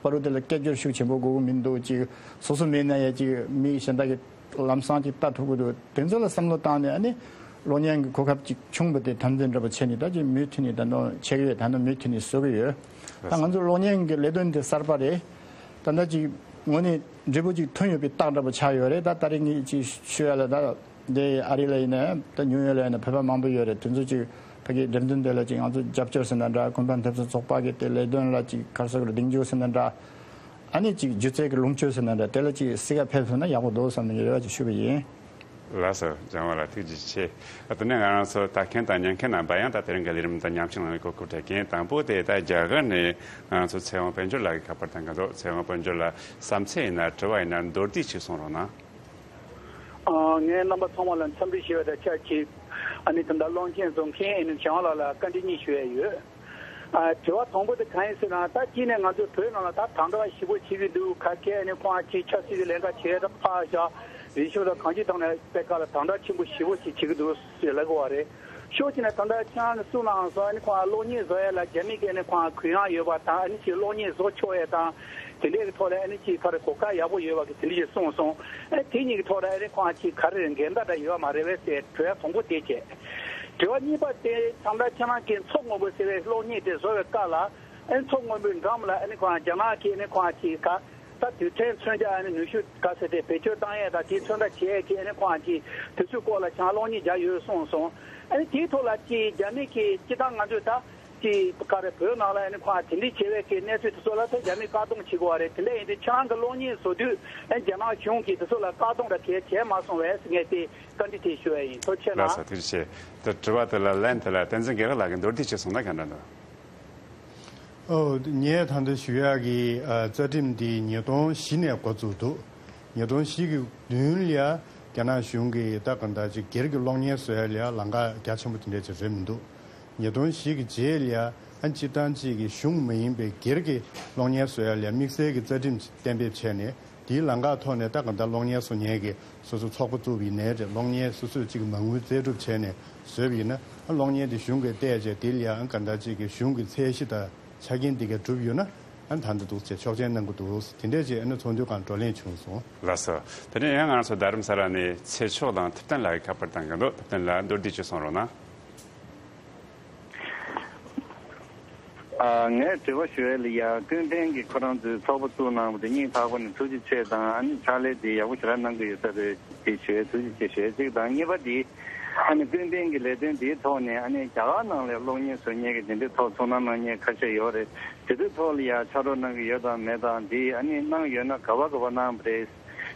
པར་རུ་དེ་ལ་སྐད་སྒྱུར་ཤུགས་ཆེན་པོ་དགོས་ཀྱི་མི་འདུག་ཅིག་སོ་སོ་མེད་ན་ཡ་ཅིག་མི་གཞན་དག་གིས་ལམ་སང་ཅིག་ལྟ་ཐུབ་ཀྱི་འདུག་དེ་ཚོ་ལ་བསམ་བློ་བཏང་ནས་ཨ་ནི་གློག་བརྙན་གྱི་གོ་སྐབས་ཅིག་བྱུང་བ་དེ་དམ་འཛིན་འདྲ་པོ་བྱས་ནས་ད་ཅིག་མུ་མཐུད་ནས་ད་ནོ་བྱེད་ཀྱི་ཡོད། ད་ནོ་མུ་མཐུད་ནས་བཟོ་གི་ཡོད། ད་ང་ཚོ་གློག་བརྙན་གྱི་ལས་དོན་དེ་གསར་པ་རེད། ད་ལྟ་ཅིག་ངོས་ནས་འབྲས་བུ་ཅིག་ཐོན་ཡོད་པའི་རྟགས་འདྲ་པོ་ཆགས་ཡོད་རེད། ད་ད་རེས་ངས་ཅིག་ཞུ་ཡ་ལ་ད་འདི་ཨ་རི་ལ་ཡིན་ན་ད་ཉུ་ཡོག་ལ་ཡིན་ན་བོད་པ་མང་པོ་ཡོད་རེད། དེ་ཚོ་ཅིག་ཕ་གིའི་འགྲེམས་སྟོན་དེ་ལ་ཅིག་ང་ཚོ་རྒྱབ་སྐྱོར་ཟེར་ན་འདྲ་ཀུན་སྤངས་ཐེབས་རྩ་ཚོགས་པ་གི་དེ་ལས་དོན་ལ་ཅིག་ག་རེ་ཟེར་དགོས་རེད་གདེང་འཇོག་ཟེར་ན་འདྲ། ཨ་ནི་ཅིག་སྒྱུ་རྩལ་གྱི་ལོངས་སྤྱོད་ཟེར་ན་འདྲ་དེ་ལ་ཅིག་གཟིགས་ག་ཕེབས་ཐུབ་ན་ཡག་པོ་འདུག་བསམ་ནས་རེ་བ་ཅིག་ཞུས་པ་ཡིན། ལགས་སོ། ལྗང་དབང་ལགས་ཐུགས་རྗེ་ཆེ། ཨ་དེ་ནས་ང་རང་ཚོ་ལྟ་མཁན་དང་ཉན་མཁན་རྣམ་པ་ཡང་ད་དེ་རིང་གི་ལས་རིམ་དང་ཉམས་ཞིབ་གནང་བའི་གོ་སྐབས་སྤྲད་མཁན་དང་པོ་དེ་ད་རྒྱ་གར་ནས་ང་རང་ཚོ་ཚེ་དབང་དཔལ་འབྱོར་ལགས་ཀྱི་ཁ་པར་དང་འགལ་འདུག་ཚེ་དབང་དཔལ་འབྱོར་ལགས་བསམ་ཚུལ་ཡིན་ན་དྲི་བ་ཡིན་ན་མདོར་བསྡུས་ཅིག་གསུང་རོགས་གནང་། ཨ། ངས་རྣམ་པ་ཚང་མ་ལ་འཚམས་འདྲི་ཞུ་བ་དང་ཆབས་ཅིག་ཨ་ནི་ད་ལྟ་གློག་བརྙན་བཟོ་མཁན་ཨ་ནི་ལྗང་དབང་ལགས་ལ་བཀའ་འདྲི་གཉིས་ཞུ་ཡ་ཡོད། ཨ། དྲི་བ་དང་པོ་དེ་གང་ཡིན་ཟེར་ན་ད་གཅིག་ནས་ང་ཚོ་བོད་ནང་ལ་ད་དམ་དྲག་ཞེ་པོ་བྱེད་ཀྱི་འདུག་ག་གེ་ཨ་ནི་ཁོང་ཅིག་ཆབ་སྲིད་ཀྱི་ལས་ཀ་བྱེད་ཡ་ད་ཕར་བཞག་རིག་གཞུང་དང་གང་ཅིའི་ཐོག་ནས་དཔེ་ཁ་ལ་དམ་དྲག་ཆེན་པོ་ཞེ་པོ་ཞིག་བྱེད་ཀྱི་འདུག་ཟེར་ལབ་ཀྱི་ཡོད་རེད། ཤོག་ཅིག་ནས་ད་ལྟ་ཁྱེད་རང་གསུངས་གནང་སོང་། ཨ་ནི་ཁོང་གློག་བརྙན་བཟོ་ཡས་ལ་རྒྱ་མི་གིས་ཨ་ནི་ཁོང་གུ་ཡངས་ཡོད་པ་དང་ཨ་ནི་ཅིག་གློག་བརྙན་བཟོ་ཆོག་ཡས་དང་དེ་འདྲའི་གི་ཐོག་ལ་ཨ་ནི་ཅིག་ག་རེ་གོ་སྐབས་ཡག་པོ་ཡོད་པ་གི་དེ་འདྲ་ཞིག་གསུངས་སོང་། ཨ་དེ་གཉིས་ཀྱི་ཐོག་ལ་ཨ་ནི་ཁོང་ཅིག་ག་རེ་འགལ་ཟླ་འདྲ་ཡོད་མ་རེད་པས་ཟེར་དྲི་བ་དང་པོ་དེ་བྱས། དྲི་བ་གཉིས་པ་དེ་ད་ལྟ་ཁྱེད་རང་གིས་མཚོ་སྔོན་པོ་ཟེར་བའི་གློག་བརྙན་དེ་བཟོ་བའི་སྐབས་ལ་ཨ་ནི་མཚོ་སྔོན་པོའི་འགྲམ་ལ་ཨ་ནི་ཁོང་རྒྱ་ནག་གིས་ཨ་ནི་ཁོང་ཅིག་ག་ད་རྡུལ་ཕྲན་མཚོན་ཆ་ཨ་ནི་ནུས་ཤུགས་ག་ཟེར་དེ་བེད་སྤྱོད་བཏང་ཡས་དང་དེའི་མཚོན་རྟགས་བྱེད་ཡས་ཀྱི་ཨ་ནི་ཁོང་གིས་དེ་ཚོའི་སྐོར་ལ་ཁྱེད་རང་གློག་བརྙན་རྒྱག་ཡོད་གསུངས་སོང་། ཨ་ནི་དེའི་ཐོག་ལ་ཅིག་རྒྱ་མི་གིས་སྤྱིར་བཏང་ང་ཚོས་ད་ཅིག་ག་རེ་བོད་ནང་ལ་ཨ་ནི་ཁོང་དེ་འདྲའི་བྱེད་པའི་གི་གནས་ཚུལ་དེ་ཚོ་ལ་ད་རྒྱ་མིས་བཀག་སྡོམ་བྱེད་དགོས་པ་རེད། དེ་འདྲ་ཡིན་དུས་ཁྱེད་རང་གི་གློག་བརྙན་བཟོ་དུས་ཨ་ནི་རྒྱ་ནག་གཞུང་གིས་དེ་ཚོ་ལ་བཀག་སྡོམ་འདྲ་གས་བྱས་མ་སོང་བས་ངས་དེ་བཀའ་འདྲི་དེ་ཞུ་བ་ཡིན། ཐུགས་རྗེ་ཆེ་ལགས་གནང་། སོ། ཐུགས་རྗེ་ཆེ། ད་དྲི་བ་དེ་ལ་ལན་དེ་ལ་བསྟན་འཛིན་དགེ་ལེགས་ལགས་ཀྱིས་མདོར་བསྡུས་ཅིག་གསུངས་ན་ག་འདྲ་འདུག་ཨོ། ངས་ད་ལྟ་ཞུ་ཡག་གི་ཨ་རྩ་ཁྲིམས་འདི་ཉིས་སྟོང་བཞི་ནས་འགོ་བཙུགས་འདུག་ཉིས་སྟོང་བཞི་གི་བདུན་ལ་ཡ་རྒྱ་ནག་གཞུང་གིས་ད་ག་འདྲ་ཅིག་སྒེར་གྱི་གློག་བརྙན་བཟོ་ཡ་ལ་ཡ་ལམ་ཁ་རྒྱ་ཆེན་པོ་དེ་འདྲ་ཅིག་རེད་མི་འདུག་ཉིས་སྟོང་བཞི་གི་རྗེས་ལ་ཡ་ཨ་སྤྱིར་བཏང་ཅིག་གི་གཞུང་མ་ཡིན་པའི་སྒེར་གྱི་གློག་བརྙན་བཟོ་ཡ་ལ་ཡ་དམིགས་བསལ་གྱི་རྩ་ཁྲིམས་ཅིག་གཏན་འབེབས་བྱས་ནས། དེའི་ལམ་ཁ་ཐོག་ནས་ད་ག་འདྲ་གློག་བརྙན་བཟོ་མཁན་གྱི་སོ་སོ་ཚོགས་པ་བཙུགས་པ་ཡིན་ནའི་རེད། གློག་བརྙན་སོ་སོས་གཅིག་མ་དངུལ་རྩལ་སྒྲུབ་བྱས་ནས་བཟོས་པ་ཡིན་ན་ཨ་གློག་བརྙན་དེ་གཞུང་གིས་བལྟས་བྱས་དེ་ལ་ཡང་ཨ་ག་འདྲ་གཅིག་གི་གཞུང་གི་ཚད་གཞི་དང་ཆ་རྐྱེན་དེ་ག་གྲུབ་ཡོད་ན་ཨ་ད་འདི་འདུག་ཅེས་ཆོག་མཆན་གནང་གི་འདུག་དེ་འདྲས་ཀྱི་ཨ་ནི་ཚོགས་འདུའི་སྒང་བགྲོ་གླེང་བྱུང་སོང་། ལགས་སོ། དེ་ནས་ཡང་ང་ཚོ་རྡ་རམ་ས་ལ་ནས་ཚེ་མཆོག་དང་ཐུབ་བསྟན་ལགས་ཀྱི་ཁ་པར་དང་འགལ་འདུག་ཐུབ་བསྟན་ལགས་མདོར་བསྡུས་ཅིག་གསུང་རོགས་གནང་། ཨ། ངས་དྲི་བ་ཞུ་ཡས་ལ་ཡ་ཀུན་ཕན་གྱིས་ཁོ་རང་ཚོའི་ཚོགས་པ་བཙུགས་གནང་བ་དེ་སྙིང་ཐག་པ་ནས་ཐུགས་རྗེ་ཆེ་དང་ཨ་ནི་ཕྱག་ལས་དེ་ཡག་པོ་ཞེ་དྲག་གནང་གི་ཡོད་ས་རེད་དེ་ཞུ་ཡས་ཐུགས་རྗེ་ཆེ་ཞུ་ཡས་གཅིག་དང་། གཉིས་པ་དེ་ཨ་ནི་ཀུན་ཕན་གྱི་ལས་དོན་དེའི་ཐོག་ནས་ཨ་ནི་རྒྱ་གར་ནང་ལ་གློག་བརྙན་བཟོ་མཁན་གྱི་དེ་འདྲའི་ཐོག་ཚོར་སྣང་གནང་མཁན་ཁ་ཤས་ཡོད་རེད། དེ་ཚོའི་ཐོག་ལ་ཡ་ཕྱག་རོགས་གནང་གི་ཡོད་དང་མེད་དང་དེ་ཨ་ནི་གནང་ཡོད་ན་ག་བ་ག་བ་གནང་བ་རེད།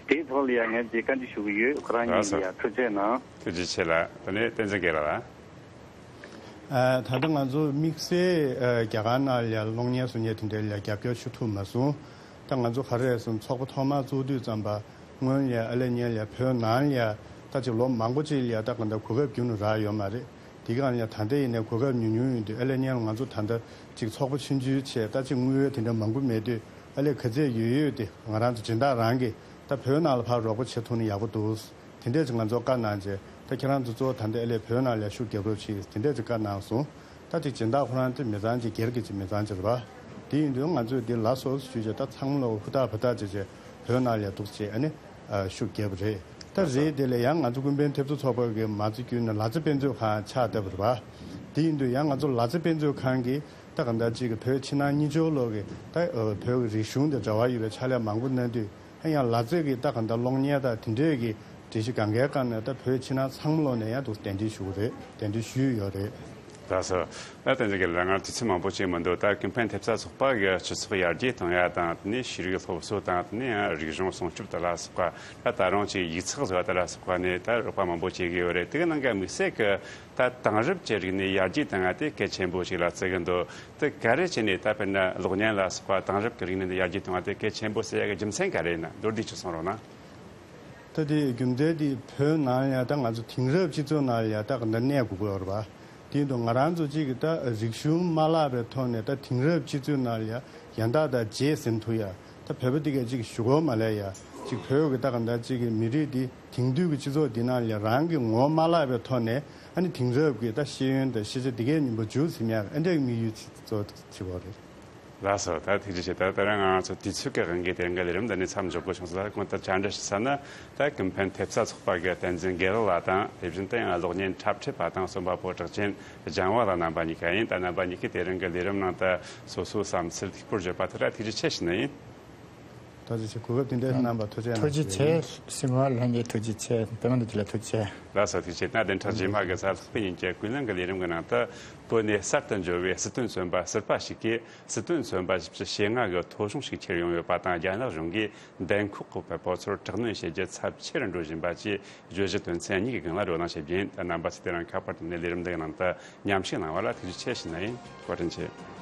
དེའི་ཐོག་ལ་ཡ་ངས་དེ་བཀའ་འདྲི་ཞུ་གི་ཡོད། ཁོ་རང་ཉིད་ལ་ཡ་ཐུགས་རྗེ་གནང་། ཐུགས་རྗེ་ཆེ་ལགས། དེ་ནས་བསྟན་འཛིན་དགེ་ལགས། ཨ། ད་ལྟ་ང་ཚོ་དམིགས་བསལ་ཨ་རྒྱ་གར་ནང་ལ་ཡ་གློག་བརྙན་བཟོ་མཁན་དེ་འདྲ་ལ་ཡ་རྒྱབ་སྐྱོར་ཞུ་ཐུབ་མ་སོང་། ད་ང་ཚོ་ག་རེ་རེད་ཟེར་ན་ཚོགས་པ་ཐོག་མར་བཙུགས་དུས་ཙམ་པ་སྔོན་ལ་ཡ་ཨ་ལེ་ཉེ་ལ་ཡ་བོད་ནང་ལ་ཡ་ད་ཅིག་ལོ་མང་པོ་ཅིག་ལ་ཡ་ད་ག་འདྲ་གོ་སྐབས་རྒྱུན་དུ་རག་ཡོད་མ་རེད། དེ་གང་ལ་ཡ་ད་ལྟ་ཡིན་ནའི་གོ་སྐབས་ཉུང་ཉུང་ཡིན་དུས་ཨ་ལེ་ཉེ་ལ་ང་ཚོ་ད་ལྟ་ཅིག་ཚོགས་པ་ཆུང་ཆུང་བྱས་ད་ཅིག་དངུལ་དེ་འདྲ་མང་པོ་མེད་དུས་ཨ་ལེ་ག་ཚད་ཡོད་ཡོད་དེ་ང་རང་ཚོ་སྦྱིན་བདག་རང་གིས་ད་བོད་ནང་ལ་ཕར་རོགས་པ་བྱེད་ཐུབ་ན་ཡག་པོ་འདུག་དེ་འདྲས་ཅིག་ང་ཚོར་བཀའ་གནང་རྗེས་ད་ཁྱེད་རང་ཚོ་གཙོ་བོ་ད་ལྟ་ཨ་ལས་བོད་ནང་ལ་ཤུགས་རྒྱབ་རོགས་བྱེད་དེ་འདྲས་ཅིག་བཀའ་གནང་སོང་ ད་ཅིག་སྦྱིན་བདག་ཁོ་རང་དེ་མི་ཚང་ཅིག་སྒེར་གྱི་ཅིག་མི་ཚང་ཅིག་རེད་པ། དེ་ཡིན་དུས་ང་ཚོས་འདི་ལ་སོགས་ཞུས་བྱས་ད་ཚང་མ་ལོ་ཧུར་ཐག་བུ་ཐག་བྱས་བྱས་བོད་ནང་ལ་འདུག་བྱས་ཨ་ནི་ཨ་ཤུགས་རྒྱབ་པ་རེད། ད་རེད་དེ་ལས་ཡང་ང་ཚོ་ཀུན་ཕན་ཐེབས་རྩ་ཚོགས་པ་གི་མ་རྩ་བརྒྱུད་ནས་ལ་རྩེ་དཔེ་མཛོད་ཁང་ཆགས་བསྡད་པ་རེད་པ། དེ་ཡིན་དུས་ཡང་ང་ཚོ་ལ་རྩེ་དཔེ་མཛོད་ཁང་གིས་ད་གང་ལྟར་ཅིག་གི་བོད་ཕྱི་ནང་གཉིས་ཆར་ལོག་གི་ད་ཨ་བོད་ཀྱི་རིག་གཞུང་དང་འབྲེལ་བ་ཡོད་པའི་ཕྱག་ལས་མང་པོ་གནང་དུས། ཡང་ལ་རྩེ་གི་ད་གང་ལྟར་གློག་བརྙན་དང་དེ་འདྲས་ཀྱི་སྒྲིག་གཞི་གང་གའི་སྒང་ནས་ད་བོད་ཕྱི་ནང་ཚང་མ་ལོག་ནས་ཡང་འདུག་གདན་འདྲེན་ཞུ་གི་རེད། གདན་འདྲེན་ཞུས་ཡོད་རེད། ལགས་སོ། ད་དེ་འདྲ་གི་ལ་ང་དུས་ཚོད་མང་པོ་ཅིག་མི་འདུག་ད་ཀུན་ཕན་ཐེབས་རྩ་ཚོགས་པ་གི་སྤྱི་ཚོགས་ཡར་རྒྱས་གཏོང་ཡ་དང་དེ་ནས་ཤེས་རིག་སློབ་གསོ་དང་དེ་ནས་ཡང་རིག་གཞུང་སྲུང་སྐྱོབ་དེ་ལ་སོགས་པ་ད་ད་རུང་ཅིག་ཡིག་ཚགས་བཟོ་བ་དེ་ལ་སོགས་པ་ནས་ད་རོགས་པ་མང་པོ་བྱེད་ཀྱི་ཡོད་རེད། དེ་གི་ནང་གི་དམིགས་བསལ་གྱི་ད་དེང་རབས་ཀྱི་རིག་གནས་ཡར་རྒྱས་གཏོང་ཡ་དེ་གལ་ཆེན་པོ་ཞིག་ལ་བརྩི་གི་འདུག་དེ་ག་རེ་བྱས་ནས་ད་དཔེར་ན་གློག་བརྙན་ལ་སོགས་པ་དེང་རབས་ཀྱི་རིག་གནས་འདི་ཡར་རྒྱས་གཏོང་བ་དེ་གལ་ཆེན་པོ་ཟེར་ཡ་གི་རྒྱུ་མཚན་ག་རེ་ཡིན་ན་མདོར་བསྡུས་ཅིག་གསུང་རོགས་གནང་། ད་དེ་རྒྱུ་མཚན་དེ་བོད་ནང་ཡ་ད་ང་ཚོ་དེང་རབས་སྤྱི་ཚོགས་ནང་ཡ་ད་ག་འདྲ་གནས་དགོས་ཀྱི་ཡོད་རེད་པ། དེ་ཡིན་དུས་ང་རང་ཚོ་གཅིག་གི་ད་རིག་གཞུང་མ་བརླག་པའི་ཐོག་ནས་ད་དེང་རབས་སྤྱི་ཚོགས་ནང་ཡ་ཡང་དག་དང་རྗེས་ཟིན་ཐུབ་ཡ། ད་བོད་པ་དེ་གས་གཅིག་གཞུག་གུ་མ་སླེབས་ཡ། གཅིག་བོད་ཀྱི་ད་ག་འདྲ་གཅིག་གི་མི་རིགས་དེ་དེང་དུས་ཀྱི་སྤྱི་ཚོགས་འདི་ནང་ལ་རང་གི་ངོ་བོ་མ་བརླག་པའི་ཐོག་ནས་ཨ་ནི་དེང་རབས་ཀྱི་ད་ཤེས་ཡོན་དང་ཤེས་བྱ་འདི་གའི་མཉམ་པོ་འཇུག་ཟིན་ཡག་ཨ་འདྲའི་དམིགས་ཡུལ་གཙོ་བོ་རེད། ལགས་སོ། ད་ཐུགས་རྗེ་ཆེ། ད་ད་རང་ང་ཚོ་དུས་ཚོད་ཀྱི་དབང་གིས་དེ་རིང་གི་ལས་རིམ་འདི་ནས་མཚམས་འཇོག་དགོས་བྱུང་སོང་། ད་གོང་དུ་བཅར་འདྲི་ཞུ་ས་ན་ད་ཀུན་ཕན་ཐེབས་རྩ་ཚོགས་པ་གི་བསྟན་འཛིན་དགེ་ལེགས་ལགས་དང་དེ་བཞིན་དུ་ཡང་གློག་བརྙན་འཁྲབ་ཁྲིད་པ་དང་རྩོམ་པ་པོ་གྲགས་ཅན་ལྗང་བ་ལགས་རྣམ་པ་གཉིས་ཀ་ཡིན། ད་རྣམ་པ་གཉིས་ཀས་དེ་རིང་གི་ལས་རིམ་ནང་དུ་སོ་སོའི་བསམ་ཚུལ་ལེགས་པོར་བརྗོད་པ་དེ་ལ་ཐུགས་རྗེ་ཆེ་ཞུ་ནི་ཡིན། ཐུགས་རྗེ་ཆེ། གོ་སྐབས་དེ་འདྲ་གནང་བར་ཐུགས་རྗེ་ཆེ། ཐུགས་རྗེ་ཆེ། སྲིད་དབང་ལྷན་རྒྱས་ཐུགས་རྗེ་ཆེ། དཔེ་མང་དུ་ཅི་ལ་ཐུགས་རྗེ་ཆེ། ལགས་སོ། ཐུགས་རྗེ་ཆེ། ད་བདུན་ཕྲག་རྗེས་མ་གི་གཟའ་ལྷག་པའི་ཉིན་གྱི་ཀུན་གླེང་གི་ལས་རིམ་གྱི་ནང་དུ་བོད་ནས་གསར་དུ་འབྱོར་བའི་སྲིད་དོན་བཙོན་པ་ཟུར་པ་ཞིག་གིས་སྲིད་དོན་བཙོན་པ་བཞི་བཅུ་ཞེ་ལྔ་གི་ཐོ་གཞུང་ཞིག་ཁྱེར་ཡོང་ཡོད་པ་དང་། རྒྱ་ནག་གཞུང་གིས་འདན་ཁོག་གི་བོད་པ་ཚོར་དྲག་གནོན་བྱེད་རྒྱུ་ཚབས་ཆེ་རུ་འགྲོ་བཞིན་པ་བཅས་བརྗོད་གཞི་དོན་ཚན་གཉིས་ཀྱི་སྒང་ལ་བགྲོ་གླེང་བྱེད་རྒྱུ་ཡིན། ད་རྣམ་པ་ཚོས་དེ་རིང་ཁ་པར་བརྒྱུད་ནས་ལས་རིམ་འདིའི་ནང་དུ་མཉམ་ཞུགས་གནང་བ་ལ་ཐུགས་རྗེ་ཆེ་ཞུ་ནི་ཡིན། བཀའ་དྲིན་ཆེ།